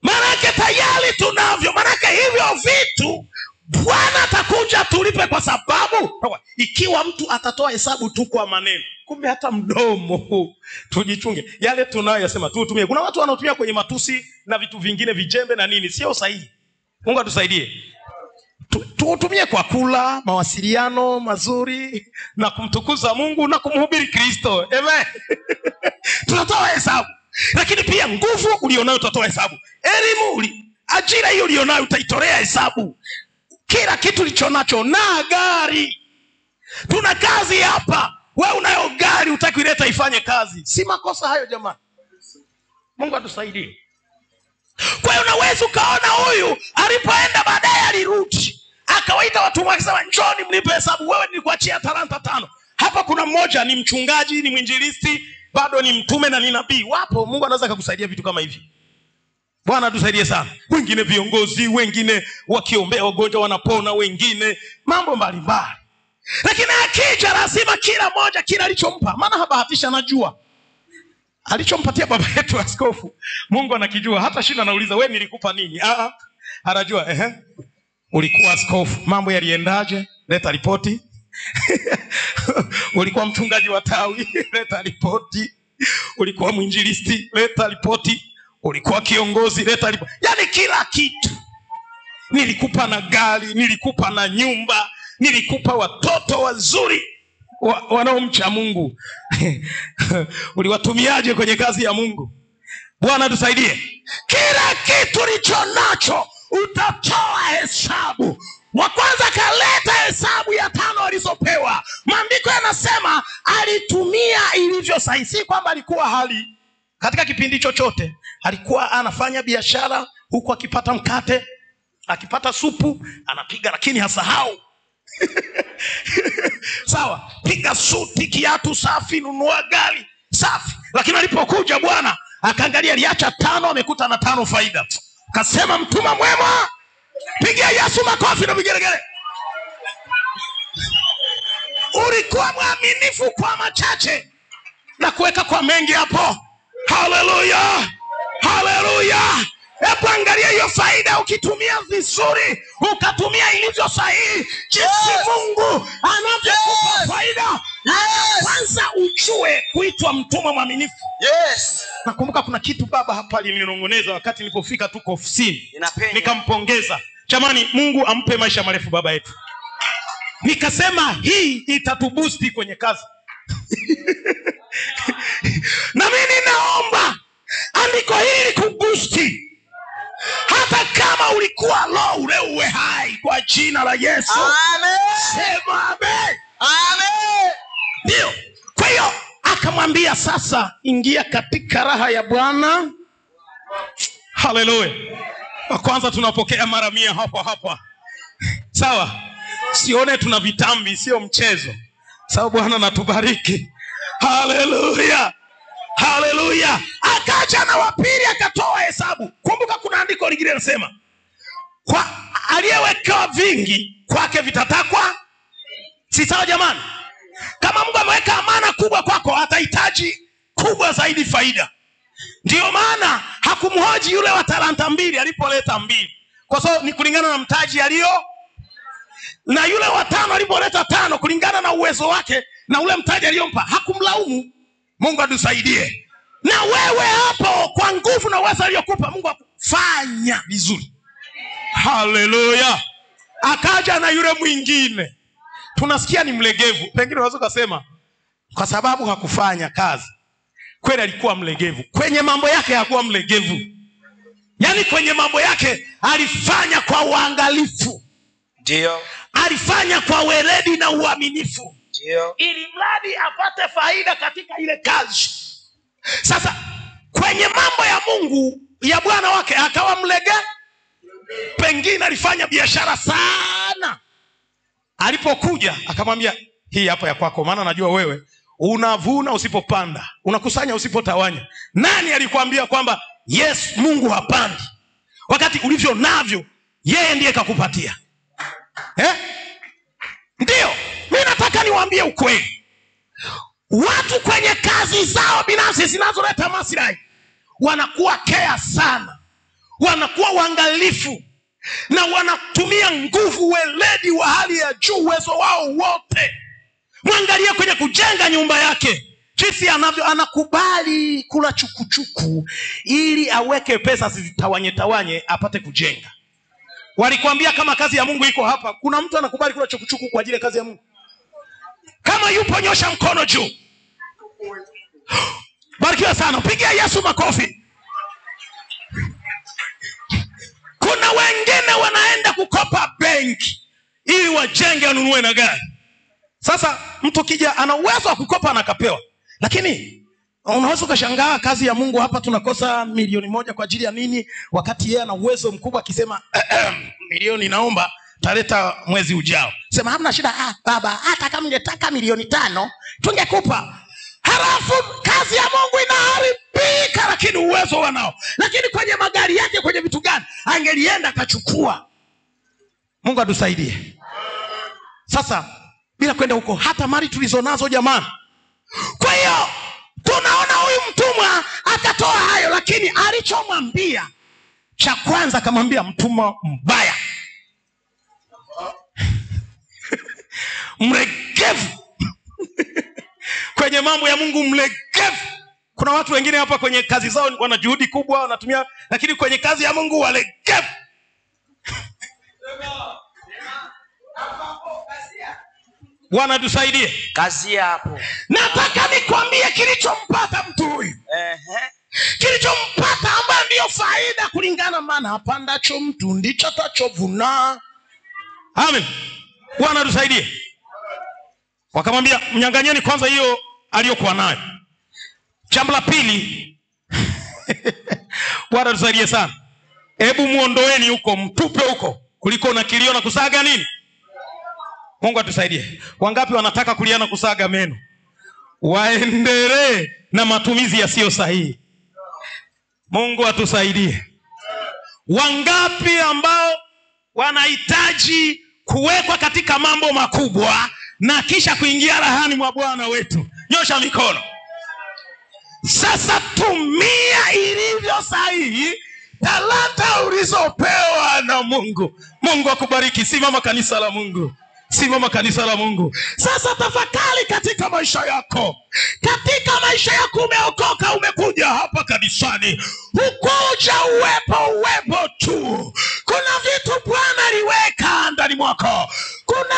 Speaker 2: Maanake tayari tunavyo. Maanake hivyo vitu Bwana atakuja tulipe, kwa sababu ikiwa mtu atatoa hesabu tu kwa maneno, kumbe hata mdomo tujichunge. Yale tunayoyasema tutumie. Kuna watu wanaotumia kwenye matusi na vitu vingine, vijembe na nini, sio sahihi. Mungu atusaidie. Tutumie kwa kula, mawasiliano mazuri na kumtukuza Mungu na kumhubiri Kristo. Amen. Tunatoa hesabu. Lakini pia nguvu ulionayo utatoa hesabu. Elimu, ajira hiyo ulionayo utaitolea hesabu. Kila kitu ulichonacho, na gari. Tuna kazi hapa. Wewe unayo gari hutaki ileta ifanye kazi. Si makosa hayo jamani. Mungu atusaidie. Kwa hiyo unaweza ukaona huyu alipoenda baadaye alirudi. Akawaita watu wake akasema, njoni mnipe hesabu, wewe nilikuachia talanta 5. Hapa kuna mmoja ni mchungaji, ni mwinjilisti, bado ni mtume na ni nabii. Wapo, Mungu anaweza akakusaidia vitu kama hivi. Bwana atusaidie sana. Wengine viongozi, wengine wakiombea wagonjwa wanapona, wengine mambo mbalimbali. Lakini akija lazima kila moja kila alichompa, maana habahatisha, anajua alichompatia baba yetu askofu, Mungu anakijua. Hata shinda anauliza, wewe nilikupa nini? Anajua, ehe. Ulikuwa askofu, mambo yaliendaje? Leta ripoti. Ulikuwa mchungaji wa tawi, leta ripoti. Ulikuwa mwinjilisti, leta ripoti. Ulikuwa kiongozi, leta ripoti. Yaani kila kitu. Nilikupa na gari, nilikupa na nyumba, nilikupa watoto wazuri wanaomcha Mungu. Uliwatumiaje kwenye kazi ya Mungu? Bwana tusaidie. Kila kitu ulicho nacho utatoa hesabu. Wa kwanza kaleta hesabu ya 5 alizopewa. Maandiko yanasema alitumia ilivyo sahihi. Si kwamba alikuwa hali katika kipindi chochote alikuwa anafanya biashara huku akipata mkate, akipata supu anapiga, lakini hasahau. Sawa, piga suti, kiatu safi, nunua gari safi. Lakini alipokuja Bwana akaangalia, aliacha 5, amekuta na 5 faida. Akasema, mtuma mwema. Pigia Yesu makofi na vigelegele. Ulikuwa mwaminifu kwa machache na kuweka kwa mengi hapo. Haleluya, haleluya. Hebu angalia hiyo faida, ukitumia vizuri, ukatumia ilivyo sahihi, jinsi Mungu anavyokupa faida. Kwanza ujue kuitwa mtumwa mwaminifu. Nakumbuka kuna kitu baba hapa alininong'oneza wakati nilipofika tuko ofisini. Nikampongeza. Jamani, Mungu ampe maisha marefu baba yetu. Nikasema hii itatubusti kwenye kazi. Na mimi ninaomba andiko hili kubusti. Hata kama ulikuwa low, leo uwe hai kwa jina la Yesu.
Speaker 3: Amen.
Speaker 2: Sema amen.
Speaker 3: Amen.
Speaker 2: Ndio. Kwa hiyo akamwambia sasa ingia katika raha ya Bwana. Haleluya. Kwanza tunapokea mara 100 hapa hapa. Sawa? Sione tuna vitambi, sio mchezo. Sawa, Bwana natubariki. Haleluya. Haleluya. Akaja na wa pili akatoa hesabu. Kumbuka kuna andiko lingine linasema kwa aliyewekewa vingi kwake vitatakwa. Si sawa jamani? Kama Mungu ameweka amana kubwa kwako, atahitaji kubwa zaidi faida. Ndio maana hakumhoji yule wa talanta 2 alipoleta 2. Kwa sababu ni kulingana na mtaji alio, na yule wa 5 alipoleta 5 kulingana na uwezo wake na ule mtaji aliyompa, hakumlaumu. Mungu atusaidie. Na wewe hapo kwa nguvu na uwezo aliyokupa Mungu akufanya vizuri. Haleluya. Akaja na yule mwingine. Tunasikia ni mlegevu. Pengine unaweza kusema kwa sababu hakufanya kazi. Kweli alikuwa mlegevu. Kwenye mambo yake hakuwa mlegevu. Yaani kwenye mambo yake alifanya kwa uangalifu.
Speaker 3: Ndio.
Speaker 2: Alifanya kwa weledi na uaminifu.
Speaker 3: Ndio.
Speaker 2: Ili mradi apate faida katika ile kazi. Sasa kwenye mambo ya Mungu ya bwana wake akawa mlege. Pengine alifanya biashara sana. Alipokuja akamwambia hii hapa ya kwako, maana najua wewe unavuna usipopanda, unakusanya usipotawanya. Nani alikwambia kwamba yes Mungu hapandi? Wakati ulivyo navyo yeye ndiye kakupatia. Ndio, mimi nataka niwaambie ukweli. Watu kwenye kazi zao binafsi zinazoleta maslahi wanakuwa care sana, wanakuwa waangalifu na wanatumia nguvu, weledi wa hali ya juu, uwezo wao wote. Mwangalie kwenye kujenga nyumba yake jinsi anavyo, anakubali kula chukuchuku ili aweke pesa zitawanye tawanye apate kujenga. Walikwambia kama kazi ya Mungu iko hapa, kuna mtu anakubali kula chukuchuku kwa ajili ya kazi ya Mungu? Kama yupo nyosha mkono juu. Barikiwa sana. Pigia Yesu makofi. Kuna wengine wanaenda kukopa benki ili wajenge wanunue na gari. Sasa mtu kija ana uwezo wa kukopa na akapewa. Lakini unaweza ukashangaa kazi ya Mungu hapa tunakosa 1,000,000 kwa ajili ya nini, wakati yeye ana uwezo mkubwa akisema milioni naomba taleta mwezi ujao. Sema hamna shida, baba hata kama ungetaka 5,000,000 tungekupa. Halafu kazi ya Mungu inaharibika, lakini uwezo wanao. Lakini kwenye magari yake, kwenye vitu gani angelienda akachukua. Mungu atusaidie. Sasa bila kwenda huko, hata mali tulizonazo jamani. Kwa hiyo tunaona huyu mtumwa akatoa hayo, lakini alichomwambia cha kwanza akamwambia mtumwa mbaya. Mlegevu. Kwenye mambo ya Mungu mlegevu. Kuna watu wengine hapa kwenye kazi zao wana juhudi kubwa wanatumia, lakini kwenye kazi ya Mungu walegevu. Bwana tusaidie.
Speaker 3: Kazi hapo.
Speaker 2: Nataka nikwambie kilichompata mtu huyu. Kilichompata ambayo ndio faida kulingana, maana hapandacho mtu ndicho atachovuna. Amen. Bwana tusaidie. Wakamwambia mnyang'anyeni kwanza hiyo aliyokuwa nayo. Jambo la pili. Bwana tusaidie sana. Hebu muondoeni huko, mtupe huko kuliko na kilio na kusaga nini? Mungu atusaidie. Wangapi wanataka kulia na kusaga meno? Waendelee na matumizi yasiyo sahihi. Mungu atusaidie. Wangapi ambao wanahitaji kuwekwa katika mambo makubwa na kisha kuingia rahani mwa Bwana wetu? Nyosha mikono. Sasa tumia ilivyo sahihi, talanta ulizopewa na Mungu. Mungu akubariki. Simama kanisa la Mungu. Simama kanisa la Mungu. Sasa tafakari katika maisha yako. Katika maisha yako umeokoka, umekuja hapa kanisani. Hukuja uwepo tu. Kuna vitu Bwana aliweka ndani mwako. Kuna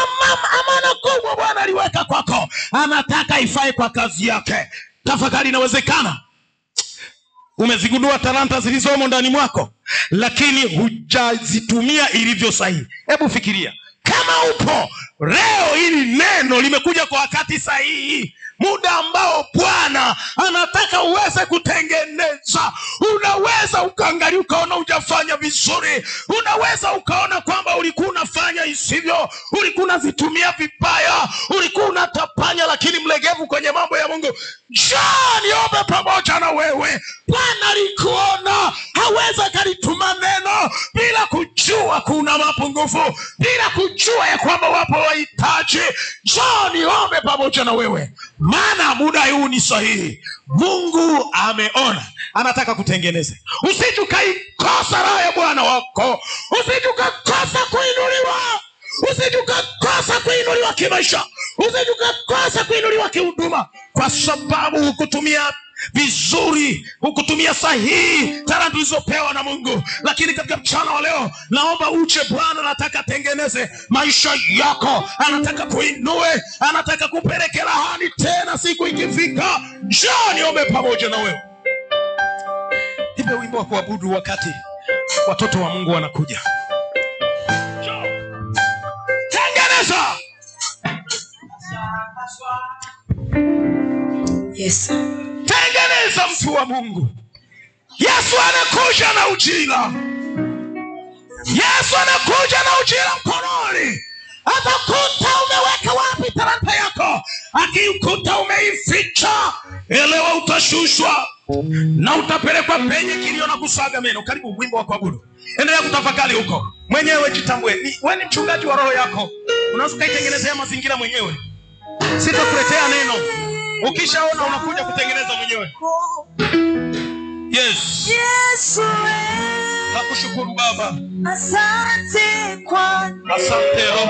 Speaker 2: amana kubwa Bwana aliweka kwako. Anataka ifae kwa kazi yake. Tafakari, inawezekana umezigundua talanta zilizomo ndani mwako, lakini hujazitumia ilivyo sahihi. Hebu fikiria. Kama upo leo, hili neno limekuja kwa wakati sahihi, muda ambao Bwana anataka uweze kutengeneza. Unaweza ukaangalia ukaona hujafanya vizuri, unaweza ukaona kwamba ulikuwa unafanya isivyo, ulikuwa unazitumia vibaya, ulikuwa unatapanya, lakini mlegevu kwenye mambo ya Mungu. Njoo niombe pamoja na wewe. Bwana alikuona, hawezi akalituma neno bila kujua kuna mapungufu, bila kujua ya kwamba wapo wahitaji. Njoo niombe pamoja na wewe, maana muda huu ni sahihi. Mungu ameona, anataka kutengeneza. Usije ukaikosa raha ya Bwana wako, usije ukakosa kuinuliwa, usije ukakosa kuinuliwa kimaisha, usije ukakosa kuinuliwa kihuduma, kwa sababu hukutumia vizuri, hukutumia sahihi talanta ulizopewa na Mungu. Lakini katika mchana wa leo, naomba uje. Bwana anataka tengeneze maisha yako, anataka kuinue, anataka kupeleke lahani tena siku ikifika. Njoo niombe pamoja na wewe. Ipe wimbo wa kuabudu wakati watoto wa Mungu wanakuja. Njoo. Tengeneza.
Speaker 4: Yes.
Speaker 2: Tengeneza mtu wa Mungu. Yesu anakuja na ujira. Yesu anakuja na ujira mkononi. Atakuta umeweka wapi talanta yako. Akikuta umeificha, elewa utashushwa na utapelekwa penye kilio na kusaga meno. Karibu wimbo wa kuabudu. Endelea kutafakari huko mwenyewe, jitambue. Wewe ni mchungaji wa roho yako, unaweza ukaitengenezea mazingira mwenyewe. Sitakuletea neno. Ukishaona unakuja kutengeneza mwenyewe. Yes.
Speaker 4: Yesu,
Speaker 2: nakushukuru Baba.
Speaker 4: Asante kwa
Speaker 2: asante Roho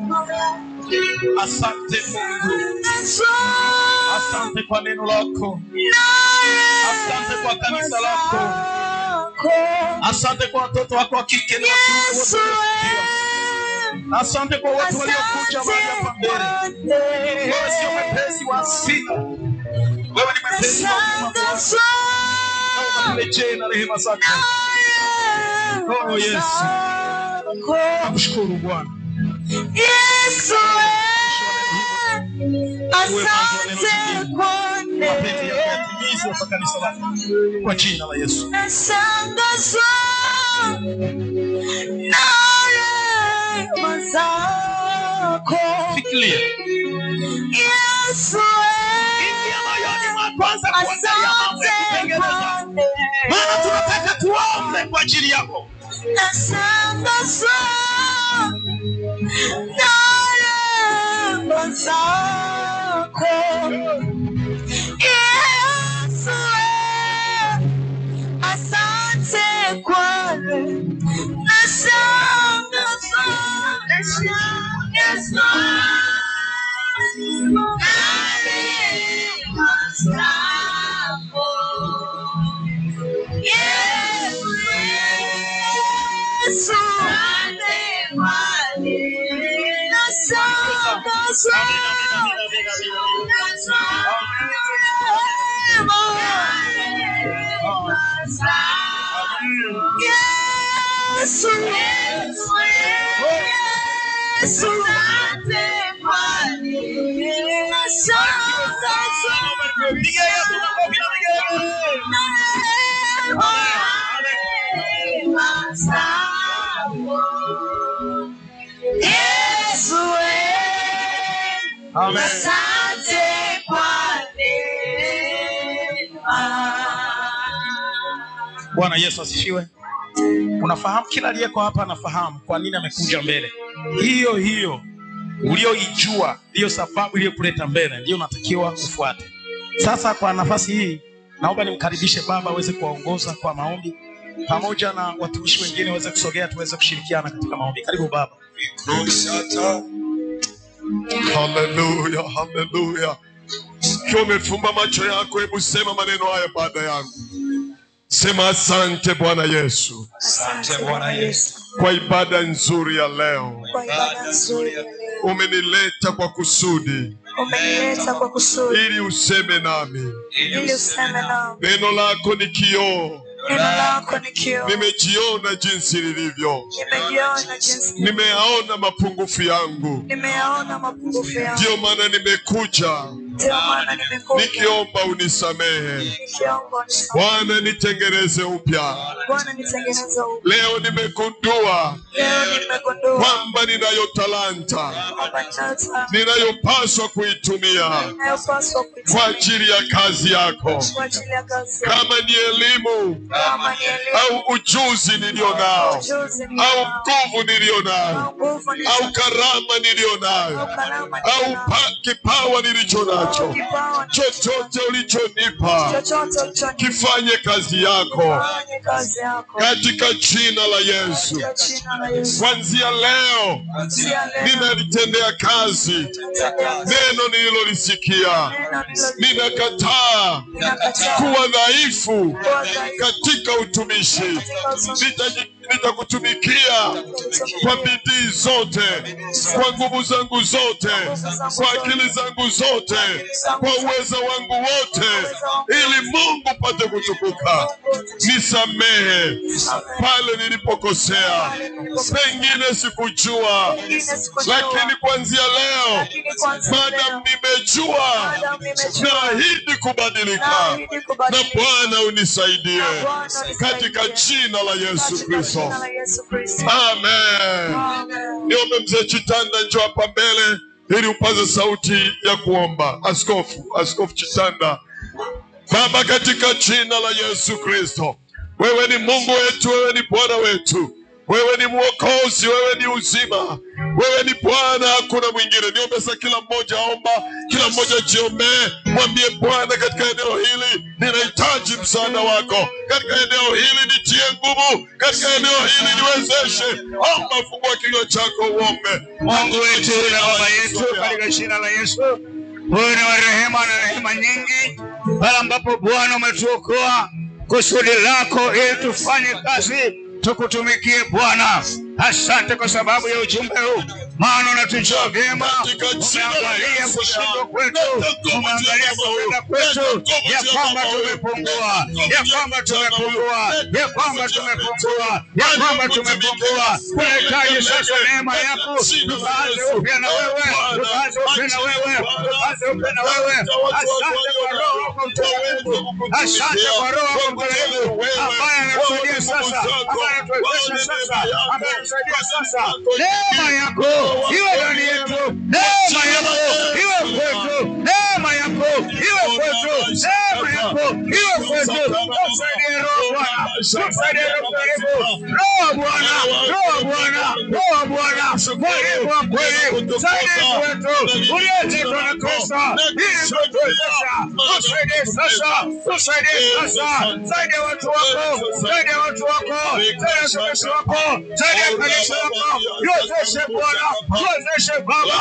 Speaker 2: Mtakatifu. Asante Mungu. Asante kwa neno lako. Asante kwa kanisa lako. Asante kwa watoto wako wa kike na wa kiume wote. Asante kwa watu waliokuja mahali hapa mbele. Wewe sio mwepesi wa hasira. Wewe ni mwepesi wa huruma. Naomba na rehema zako. Oh Yesu. Nakushukuru Bwana.
Speaker 4: Yesu, asante kwa
Speaker 2: neema kwa kanisa lako. Kwa jina la Yesu.
Speaker 4: Nashangaza na rehema zako.
Speaker 2: Fikiria.
Speaker 4: Yesu,
Speaker 2: ingia moyoni mwako, anza kuangalia mambo ya kutengeneza. Maana tunataka tuombe kwa ajili yako.
Speaker 4: Nashangaza na rehema zako. Yesu, asante kwa nashangaza na rehema zako. Yesu, nashangaza Yesu, Yesu,
Speaker 2: Piga Yesu makofi na vigelegele.
Speaker 4: Yesu,
Speaker 2: Amen.
Speaker 4: asante kwa neema.
Speaker 2: Bwana Yesu asifiwe. Unafahamu, kila aliyeko hapa anafahamu kwa nini amekuja mbele. Hiyo hiyo ulioijua ndiyo sababu iliyokuleta mbele, ndiyo unatakiwa ufuate. Sasa kwa nafasi hii naomba nimkaribishe baba aweze kuwaongoza kwa maombi.
Speaker 5: pamoja na watumishi wengine waweze kusogea tuweze kushirikiana katika maombi. Karibu baba.
Speaker 1: Haleluya, haleluya. Ukiwa umefumba macho yako, hebu sema maneno haya baada yangu. Sema asante Bwana Yesu.
Speaker 6: Asante Bwana Yesu
Speaker 1: kwa ibada nzuri ya leo.
Speaker 6: Kwa ibada nzuri ya leo.
Speaker 1: Umenileta kwa kusudi.
Speaker 6: Umenileta kwa kusudi.
Speaker 1: Ili useme nami.
Speaker 6: Ili useme nami.
Speaker 1: Neno lako ni kioo.
Speaker 6: Neno lako ni kioo.
Speaker 1: Nimejiona jinsi nilivyo.
Speaker 6: Nimejiona jinsi.
Speaker 1: Nimeyaona mapungufu yangu.
Speaker 6: Nimeyaona mapungufu yangu.
Speaker 1: Ndio maana nimekuja.
Speaker 6: Ndio maana nimekuja.
Speaker 1: Nikiomba unisamehe.
Speaker 6: Nikiomba unisamehe.
Speaker 1: Bwana nitengeneze upya.
Speaker 6: Bwana nitengeneze upya.
Speaker 1: Leo nimegundua.
Speaker 6: Leo nimegundua
Speaker 1: kwamba ninayo talanta.
Speaker 6: Kwamba ninayo talanta.
Speaker 1: Ninayopaswa kuitumia.
Speaker 6: Ninayopaswa kuitumia.
Speaker 1: Kwa ajili ya kazi yako.
Speaker 6: Kwa ajili ya kazi yako.
Speaker 1: Kama ni elimu.
Speaker 6: Kama ni elimu.
Speaker 1: Au ujuzi nilio nao. Au nguvu nilio nayo. Au karama nilio nayo. Au kipawa nilicho nacho. Chochote ulichonipa kifanye kazi yako katika jina la Yesu. Kuanzia leo ninalitendea kazi neno nililolisikia. Ninakataa kuwa dhaifu katika utumishi. Nitakutumikia kwa bidii zote, kwa nguvu zangu zote, kwa akili zangu zote, kwa uwezo wangu wote, ili Mungu pate kutukuka. Nisamehe pale nilipokosea, pengine sikujua, lakini kuanzia leo, maadamu nimejua, naahidi kubadilika. Na Bwana unisaidie katika jina la Yesu Kristo. Amen. Niombe mzee Chitanda njoo hapa mbele ili upaze sauti ya kuomba. Askofu Chitanda. Baba, katika jina la Yesu Kristo, wewe ni Mungu wetu, wewe ni Bwana wetu, wewe ni Mwokozi, wewe ni uzima, wewe ni Bwana, hakuna mwingine. Niombe sasa kila mmoja omba, kila mmoja jiombee, mwambie Bwana, katika eneo hili ninahitaji msaada wako, katika eneo hili nitie nguvu, katika eneo hili niwezeshe. Omba, fungua kinywa chako uombe.
Speaker 7: Mungu wetu na Baba yetu, katika jina la Yesu, wewe ni wa rehema na rehema nyingi, pale ambapo Bwana umetuokoa kusudi lako ili tufanye kazi tukutumikie Bwana. Asante kwa sababu ya ujumbe huu, maana unatujua vyema. Umeangalia kushindwa kwetu, umeangalia kupenda kwetu, ya kwamba tumepungua, ya kwamba tumepungua, ya kwamba tumepungua, ya kwamba tumepungua. Tunahitaji sasa neema yako, tukaanze upya na wewe, tukaanze upya na wewe, tukaanze upya na wewe. Asante kwa Roho wako Mtakatifu, asante kwa Roho wako Mtakatifu ambaye anatusaidia sasa, ambaye anatuwezesha sasa, ambaye anatusaidia sasa. Neema yako iwe ndani yetu, neema yako iwe kwetu, neema yako iwe kwetu, neema yako iwe kwetu. Tusaidie Roho Bwana, tusaidie Roho Mtakatifu, Roho Bwana, Roho Bwana, Roho Bwana, mwalimu wa kweli, msaidizi wetu uliyeletwa na Kristo ili kutuwezesha. Tusaidie sasa, tusaidie sasa, saidia watu wako, saidia watu wako, saidia watumishi wako, saidia kanisa lako. Tuwezeshe Bwana, tuwezeshe Baba,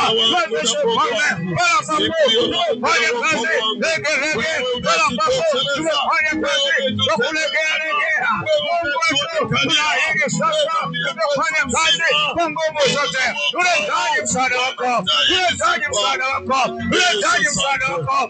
Speaker 7: tuwezeshe Mfalme, wala ambapo tumefanya kazi legelege, wala ambapo tumefanya kazi kwa kulegealegea. Mungu wetu, tunaahidi sasa tutafanya kazi kwa nguvu zote. Tunahitaji msaada wako, tunahitaji msaada wako, tunahitaji msaada wako.